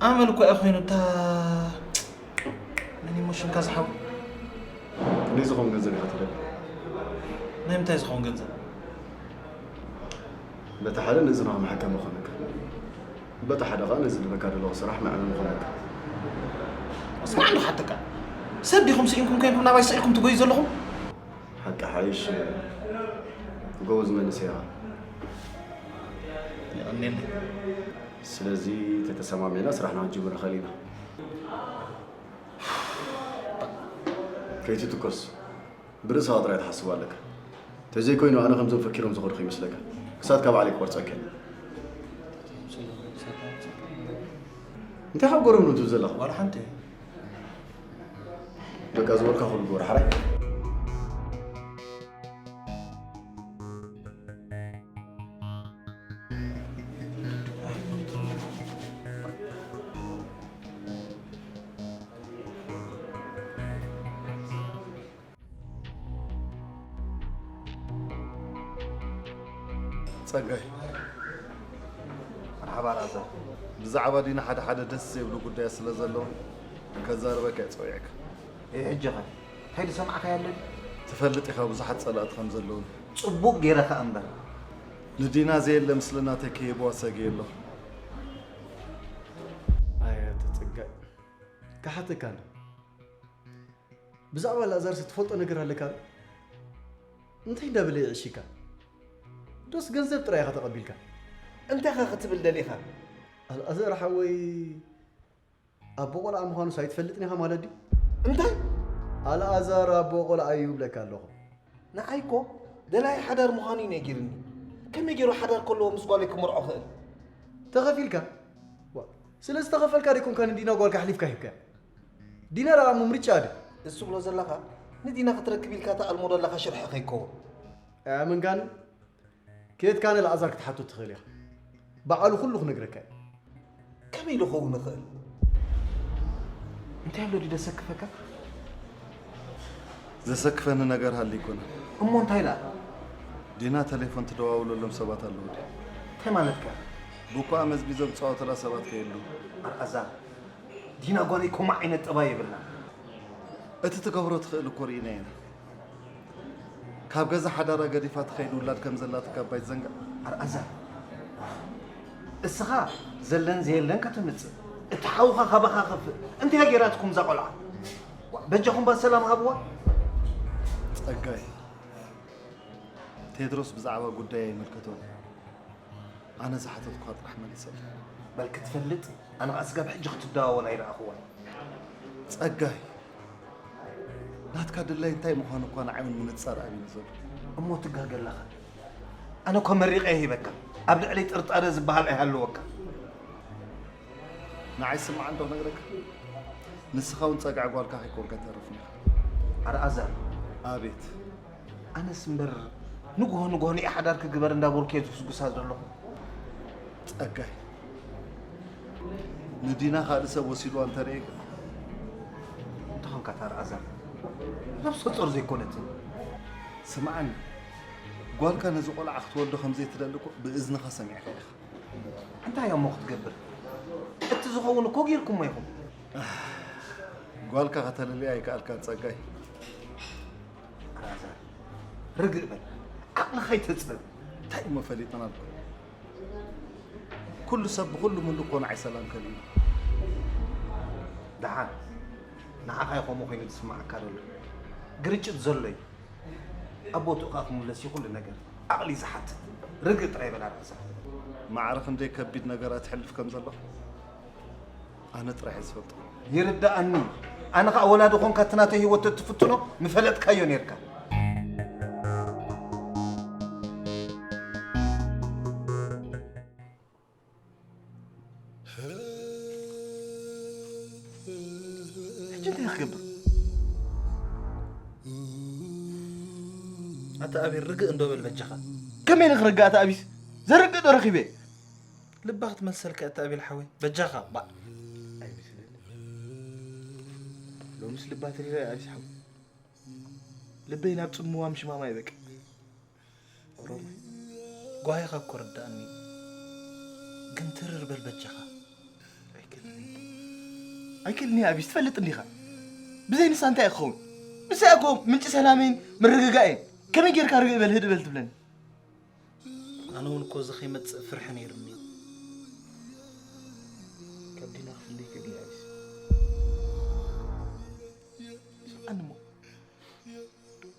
ኣመል እኮ እያ ኮይኑ እታ ምን ኢሞሽንካ ዝሓው ክንደይ ዝኾን ገንዘብ ኢኻ ትደሊ? ናይ ምንታይ ዝኸውን ገንዘብ? በቲ ሓደ ንእዝንኻ መሐከሚ ኾነካ፣ በቲ ሓደ ኸዓ ነዚ ልበካ ዘለኹ ስራሕ መዐመሚ ኾነካ። እስማዕ እንዶ ሓተካ ሰብ ዲኹም ስኢንኩም ኮይንኩም ናባይ ስዒልኩም ትጎዩ ዘለኹም? ሓቂ ሓይሽ ጎበዝ መንእሰይ ኢኻ። የቐንየለይ። ስለዚ ተተሰማሚዕና ስራሕና ክንጅምር ንኽእል ኢና። ከይትትኮስ ብርእስኻ ጥራይ ትሓስብ ኣለካ። ተዘይኮይኑ ኣነ ከምዞም ፈኪሮም ዝኸዱ ከይመስለካ። ክሳትካ ባዕለይ ክቆርጸካ እየ። እንታይ ካብ ጎረምሩ ትብል ዘለኻ? ዋላ ሓንቲ። በቃ ዝበልካ ኩሉ ግበር ሓራይ። ጸጋይ፣ መርሓባ ኣልኣዛር። ብዛዕባ ዲና ሓደ ሓደ ደስ ዘይብሉ ጉዳያት ስለ ዘለዉ ከዛርበካ እየ ጸዊዐካ። እይ ሕጂ ኸ እንታይ ዝሰማዕካያ ኣሎ ድዩ? ትፈልጥ ኢኻ ብዙሓት ጸላእቲ ከም ዘለዉኒ። ጽቡቕ ገይረ ኸኣ እምበር። ንዲና ዘየለ ምስልናተይ ክህብዋ ሰግየ ኣለኹ። ኣየ ኣቲ ጸጋይ፣ ክሓተካ እንዶ። ብዛዕባ ኣልኣዛርስ ትፈልጦ ነገር ኣለካ ዶ? እንታይ እንዳበለ የዕሽካ? ዶስ ገንዘብ ጥራይ ኢኻ ተቐቢልካ? እንታይ ኢኻ ክትብል ደሊኻ? ኣልኣዛር ሓወይ ኣቦ ቆልዓ ምዃኑስ ኣይትፈልጥን ኢኻ ማለት ድዩ? እንታይ? ኣልኣዛር ኣቦ ቆልዓ እዩ ይብለካ ኣለኹ። ንዓይ እኮ ደላይ ሓዳር ምዃኑ እዩ ነጊርኒ። ከመይ ገይሩ ሓዳር ከለዎ ምስ ጓለይ ክምርዖ ክእል? ተኸፊልካ? ዋ፣ ስለ ዝተኸፈልካ ደይኮንካ ንዲና ጓልካ ኣሕሊፍካ ሂብካያ? ዲና ደኣ እሞ ምርጫ ድያ? እሱ ብሎ ዘለኻ ንዲና ክትረክብ ኢልካ ትኣልሞ ዘለኻ ሽርሒ ከይከውን። ኣያመንካኒ? ኬድካ ንኣልኣዛር ክትሓቶ ትኽእል ኢኻ። ባዕሉ ኩሉ ክነግረካ እዩ። ከመይ ኢሉ ክኸውን ይኽእል? እንታይ ኣሎ ድዩ ደሰክፈካ? ዘሰክፈኒ ነገር ሃልዩ ኣይኮነን። እሞ እንታይ ደኣ? ዲና ተሌፎን ትደዋውለሎም ሰባት ኣለዉ ድዩ? እንታይ ማለትካ? ብኳ ኣመዝሚዞም ዝጻወቱላ ሰባት ከየሉ። ኣልኣዛር፣ ዲና ጓለይ ከምኡ ዓይነት ጠባይ የብላን። እቲ ትገብሮ ትኽእል እኮ ርኢና ኢና። ካብ ገዛ ሓዳራ ገዲፋ ትኸይድ ውላድ ከም ዘላትካ እባ ኣይትዘንግዕ። ኣልኣዛር፣ እስኻ ዘለን ዘየለን ከተምጽእ፣ እቲ ሓውኻ ካባኻ ከፍእ፣ እንታይ ገይራትኩም እዛ ቆልዓ? በጃኹም እባ ሰላም ሃብዋ። ጸጋይ፣ ቴድሮስ ብዛዕባ ጉዳይ ኣይምልከቶን። ኣነ ዝሓተትኩኻ ጥራሕ መሊሰለይ። በል ክትፈልጥ፣ ኣነ ኸኣ ስጋብ ሕጂ ክትደዋወል ኣይረኣኹዋን። ጸጋይ፣ ናትካ ድላይ እንታይ ምዃኑ እኳ ንዓይ እውን ምንጻር ኣብዩኒ ዘሎ። እሞ ትጋገ ኣለኻ። ኣነ እኳ መሪቐ እየ ሂበካ። ኣብ ልዕለይ ጥርጣረ ዝበሃል ኣይሃልወካ። ንዓይ ስማዕ እንዶ ክነግረካ። ንስኻ እውን ጸግዒ ጓልካ ከይኮንካ ኣይተርፍን ኢኻ። ኣልኣዛር። ኣቤት። ኣነስ እምበር ንግሆ ንግሆ ንኢ ሓዳርኪ ግበር እንዳበልኩ እየ ዝጉስጉሳ ዘለኹ። ጸጋይ፣ ንዲና ካልእ ሰብ ወሲድዋ እንተርእየ ግን። እንታይ ኾንካ ኣልኣዛር? ነብሰ ጾር ዘይኮነትን። ስምዓኒ፣ ጓልካ ነዚ ቆልዓ ክትወልዶ ከም ዘይትደሊ እኮ ብእዝንኻ ሰሚዕካ ኢኻ። እንታይ እሞ ክትገብር? እቲ ዝኸውን እኮ ጌርኩሞ ኢኹም። ጓልካ ከተለልያ ኣይከኣልካን ጸጋይ። ኣልኣዛር፣ ርግእ በል። ዓቕልኻ ኣይተጽበብ። እንታይ እሞ ፈሊጥናልኩም? ኩሉ ሰብ ብኹሉ ምሉእ እኮ ንዓይ ሰላም ከልዩ። ደሓን፣ ንዓኻ እዩ ከምኡ ኮይኑ ዝስምዓካ ዘሎ። ግርጭት ዘሎ እዩ። ኣብ ቦትኡ ከኣ ክምለስ እዩ ኩሉ ነገር። ዓቕሊ ዝሓትት። ርግእ ጥራይ በል ኣልኣዛር። ማዕረ ክንደይ ከቢድ ነገራት ይሕልፍ ከም ዘለኹ ኣነ ጥራሕ እየ ዝፈልጦ። ይርድኣኒ። ኣነ ኸኣ ወላዲ ኾንካ እቲ ናተይ ህይወት ተትፍትኖ ምፈለጥካዮ ኔርካ። ሕጂ እንታይ ክገብር? ኣታ ኣቤል፣ ርግእ እንዶ በል በጃኻ። ከመይ ንክርግእ ኣታ ኣቢስ? ዘርግእ ዶ ረኺበ? ልባ ክትመልሰልካ ኣታ ኣቤል ሓወይ፣ በጃኻ። ባ ኣይመስለኒ። ሎምስ ልባ ተሪረ ኣቢስ ሓወይ። ልበይ ናብ ጽምዋ ምሽማማ ይበቅ። ኦሮማይ፣ ጓሂኻ እኮ ርዳእኒ፣ ግን ትርር በል በጃኻ። ኣይክእልን። ኣይክእልን እየ ኣቢስ፣ ትፈልጥ እንዲኻ። ብዘይ ንሳ እንታይ እየ ክኸውን? ንሳ እኮ ምንጪ ሰላመይን ምርግጋእን። ከመይ ጌርካ ርግእ በል ህድእ በል ትብለኒ? ኣነ እውን እኮ እዚ ከይመጽእ ፍርሒ ነይሩኒ። ካብ ዲና ክፍለይ ክብል እየ ኣቢስ። ስምዓኒ እሞ።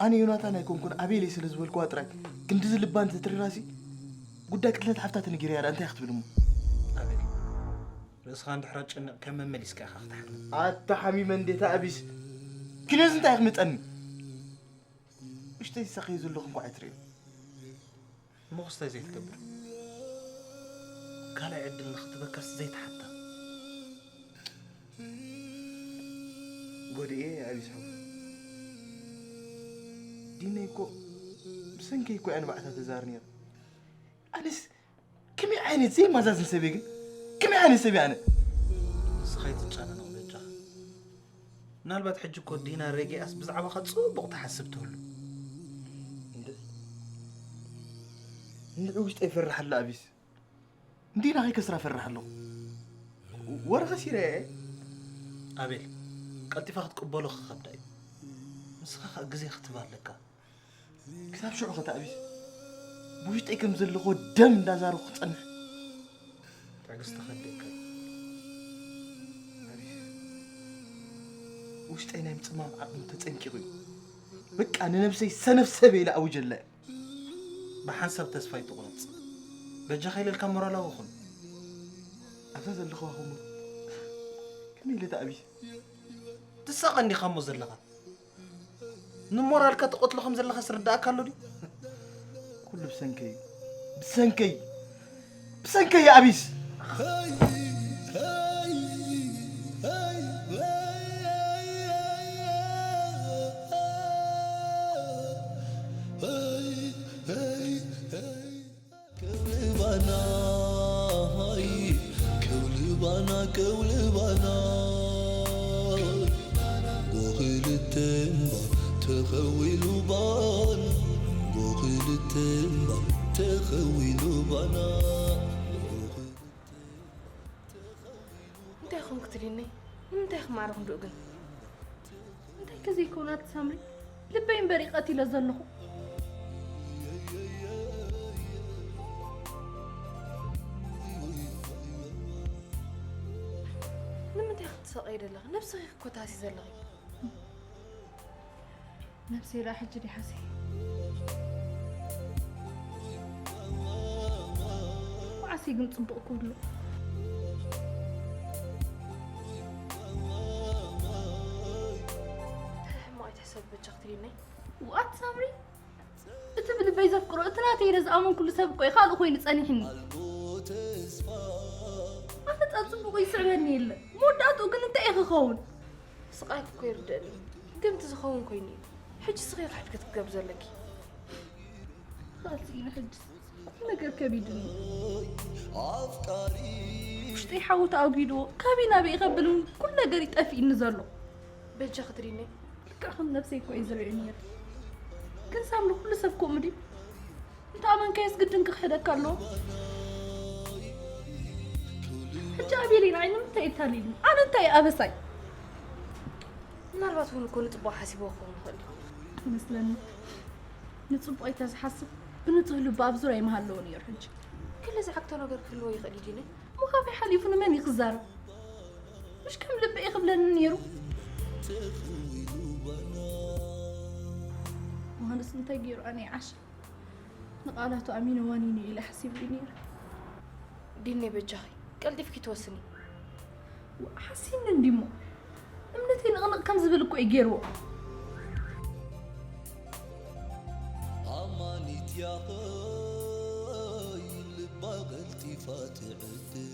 ኣነ ዮናታን ኣይኮንኩን ኣቤለይ ስለ ዝበልክዋ ጥራይ ክንድዚ ልባ እንተትሪራሲ ጉዳይ ቅትለት ሓፍታ ተነጊረያ ደኣ እንታይ ክትብል እሞ? ኣቤል፣ ርእስኻ እንድሕር ኣጨኒቕካ መመሊስካ ኢኻ ክትሓምም። ኣታ ሓሚመ እንዴታ ኣቢስ። ኪነዚ እንታይ ክምጸኒ? ውሽጠይ ዝሳቐየ ዘለኹ እንኳዕ ኣይትርእዮ። እሞ ክስታይ ዘይትገብር? ካልኣይ ዕድል ንኽትበካስ ዘይትሓታ? ጎድኤ ኣቢስ ሓወይ። ዲነይ እኮ ብሰንከይ እኮ እያ ንባዕታ ተዛር ነይራ። ኣነስ ከመይ ዓይነት ዘይማዛዝን ሰብ እየ ግን? ከመይ ዓይነት ሰብ እየ ኣነ? ንስኻ ኣይትጨናነቕ በጃኻ። ምናልባት ሕጂ እኮ ዲና ረጊኣስ ብዛዕባኻ ጽቡቕ ትሓስብ ትህሉ። እንደ-፣ እንድዒ ውሽጠይ ይፈርሕ ኣሎ ኣቢስ። እንዲና ከይከስራ ፈርሕ ኣለኹ። ወረ ከሲረ እየ። ኣቤል፣ ቀልጢፋ ክትቅበሎ ክኸብዳ እዩ። ንስኻ ኸኣ ግዜ ክትህባ ኣለካ። ክሳብ ሽዑ ኸ ኣቢስ ብውሽጠይ ከም ዘለኹ ደም እንዳዛረኹ ክጸንሕ? ትዕግስቲ ከድልየካ እዩ። ኣቢስ፣ ውሽጠይ ናይ ምጽማም ዓቕሚ ተጸንቂቑ እዩ። በቃ ንነብሰይ ሰነፍ ሰብ ኢለ ኣውጀላ እየ። ብሓንሳብ ተስፋ ኣይትቑረጽ። በጃኻ ኢለልካ ሞራላዊ ኹን። ኣብዛ ዘለኹዋ ኹን ከመይ ኢለ ተኣቢስ? ትሳቐ እንዲኻ እሞ ዘለኻ። ንሞራልካ ትቐትሎ ከም ዘለኻስ ርድኣካ ኣሎ ድዩ? ኩሉ ብሰንከይ እዩ። ብሰንከይ። ብሰንከይ ኣቢስ። ከውልባና፣ ሃይ፣ ከውልባና፣ ከውልባና። ጎኽልተ እምባ ተኸዊሉ ባና፣ ጎኽልተ እምባ ተኸዊሉ ባና። እንታይ ኾንክ ትሪኒ? ንምንታይ ክማረኽ እንድኡ ግን? እንታይ ከዘይከውን ኣቲ ሳምሪ፣ ልበይ እምበር እዩ ቀቲለ ዘለኹ። ንምንታይ ክትሰቐይ ዘለኺ? ነብስኺ እኮ ታሲ ዘለኺ። ነብሰይ ደኣ ሕጂ ዲሓሲ? መዓስ ግን ጽቡቕ ክብሉ? ሕማቕ ኣይትሕሰብ በጃ ክትብልኒ። ዋት ሳምሪ? እቲ ብልበይ ዘፍቅሮ፣ እቲ ናተይ ኢለ ዝኣመንኩሉ ሰብ እኮ እዩ ካልእ ኮይኑ ጸኒሕኒ። ኣፈጻጽምኡ ይስዕበኒ የለ። መወዳእትኡ ግን እንታይ እዩ ክኸውን? ስቓይኪ እኮ ይርደኣኒ፣ ግን እቲ ዝኸውን ኮይኑ እዩ። ሕጂ ስኺ ክሕድ ክትገብሪ ዘለኪ። ካልሲ ኢሉ ሕጅስ ኩሉ ነገር ከቢድኒ። ውሽጠይ ሓዊ ተኣጒድዎ፣ ካበይ ናበይ ከብል እውን ኩሉ ነገር ይጠፊእኒ ዘሎ። በጃ ክትሪኒ። ልክዕ ከም ነብሰይ እኮ እዩ ዝርኢ ነይሩ። ግን ሳምሪ ኩሉ ሰብ ከምኡ ድዩ? እንተ ኣመንካዮስ ግድን ክኽሕደካ ኣለዎ። ሕጂ ኣቤለይ ንዓይ ንምንታይ የታልልኒ? ኣነ እንታይ ኣበሳይ? ምናልባት እውን እኮ ንጽቡቕ ሓሲብዎ ክኸውን ይኽእል እዩ። ይመስለኒ ንጽቡቕ እንተ ዝሓስብ ብንጹህ ልቢ ኣብ ዙርያ ይምሃለዎ ነይሩ። ሕጂ ክለ ዝዓግቶ ነገር ክህልዎ ይኽእል እዩ ዲነ። እሞ ካባይ ሓሊፉ ንመን እዩ ክዛረብ? ምሽ ከም ልቢ እዩ ክብለኒ ነይሩ። ምዃንስ እንታይ ገይሩ ኣነ ይዓሽ? ንቓላቱ ኣሚነ ዋኒነ ኢለ ሓሲበ ነይረ። ዲነይ በጃኺ ቀልጢፍኪ ትወስኒ። ሓሲኒ እንዲሞ እምነተይ ንቕንቕ ከም ዝብል እኮ እዩ ገይርዎ። ኣማኒት ያኸይ ልባ ቀልጢፋ ትዕድል።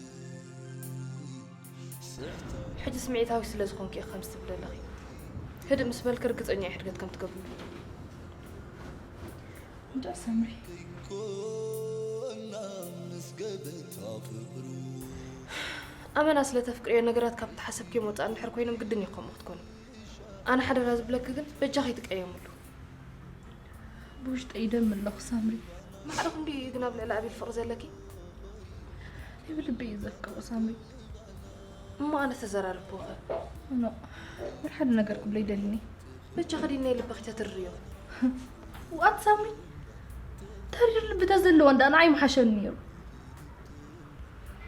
ሕጂ ስምዒታዊ ስለ ዝኾንኪ ኢኺ ከምዚ ትብሊ ዘለኺ። ህድእ ምስ በልኪ ርግጸኛ እየ ሕድገት ከም ትገብሪ። እንዳ ሳምሪ። ኣመና ስለ ተፍቅርዮ ነገራት ካብ እተሓሰብክዮም ወጻእ እንድሕር ኮይኖም ግድን እዩ ከምኡ ክትኮኒ። ኣነ ሓደራ ዝብለኪ ግን በጃኺ ኣይትቀየምሉ። ብውሽጠይ ይደሚ ኣለኹ ሳምሪ። ማዕረ ክንደይ እዩ ግን ኣብ ልዕሊ ኣቤል ፍቕሪ ዘለኪ? ብልቢ እዩ ዘፍቅሮ ሳምሪ። እሞ ኣነ ተዘራርብዎ ኸ? ኖ፣ ወላ ሓደ ነገር ክብሎ ኣይደልን እየ። በጃኺ ዲናይ ልብኺ ተትርርዮ። ዋት ሳምሪ፣ ተሪር ልቢ ተዘለወ እንዳ ንዓይ ምሓሸኒ ነይሩ።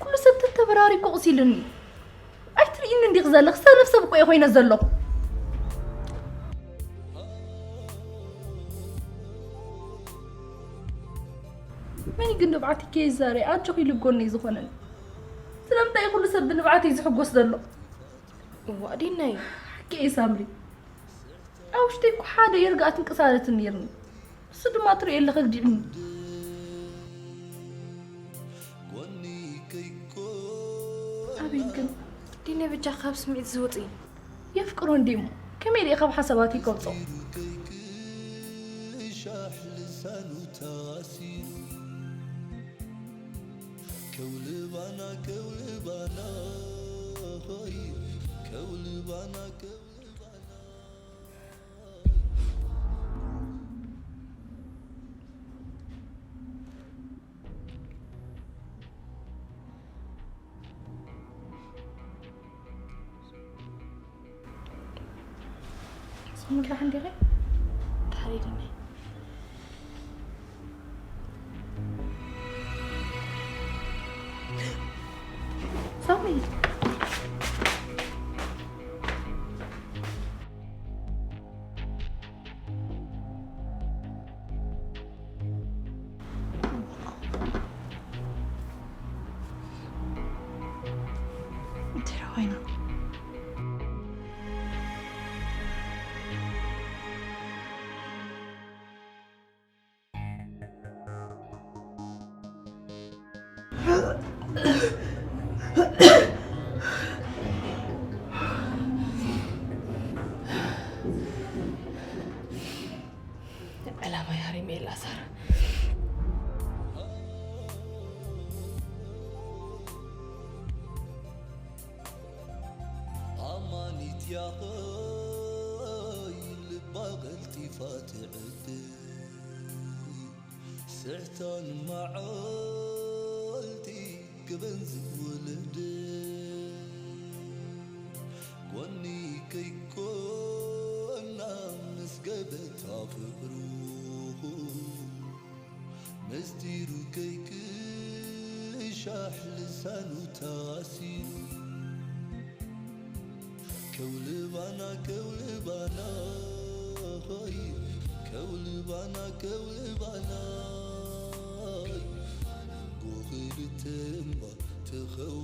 ኩሉ ሰብ ተተበራሪ እኮ ቁሲልኒ። ኣይትርእይኒ እንዲኽ ዘለኽ ሰነፍ ሰብ እኮ እየ ኮይነ ዘለኹ። መን ግን ንብዓት ከይዛረ ኣጆኺ ኢሉ ጎነይ ዝኾነኒ? ስለምንታይ ኩሉ ሰብ ብንብዓተይ ዝሕጎስ ዘሎ? እዋ ዲናይ። ሓቂ እየ ሳምሪ። ኣብ ውሽጠይ እኮ ሓደ የርጋእትን ቅሳነትን ነይርኒ። እሱ ድማ ትርእዮ ኣለኸ ግዲዕኒ። ኣቤል ግን ዲነ በጃ ካብ ስምዒት ዝውጥ እዩ። የፍቅሮ እንዲሞ ከመይ ኢለ ካብ ሓሳባተይ ከውፅኦ? ሻሕ ልሳኑ ተዋሲኑ ከውልባና ከውልባና ሆይ ከውልባና ከውልባና ስምካ እንዲኸ ተሓሪድኒ ሳሚ ዕላማ ሃሪመ ላዛር ኣማኒት ያኸይ ልባ ቀልጢፋ ትዕድል ስሕታን መዓልቲ ክበን ዝውልድ ጎኒ ከይኮና ምስ ገበታ ፍቅሩ ምስጢሩ ከይክሻሕ ልሳኑ ታሲሩ ከውልባና ከውልባና ሆይ ከውልባና ከውልባና ጎኽልተ እምባ ትኸው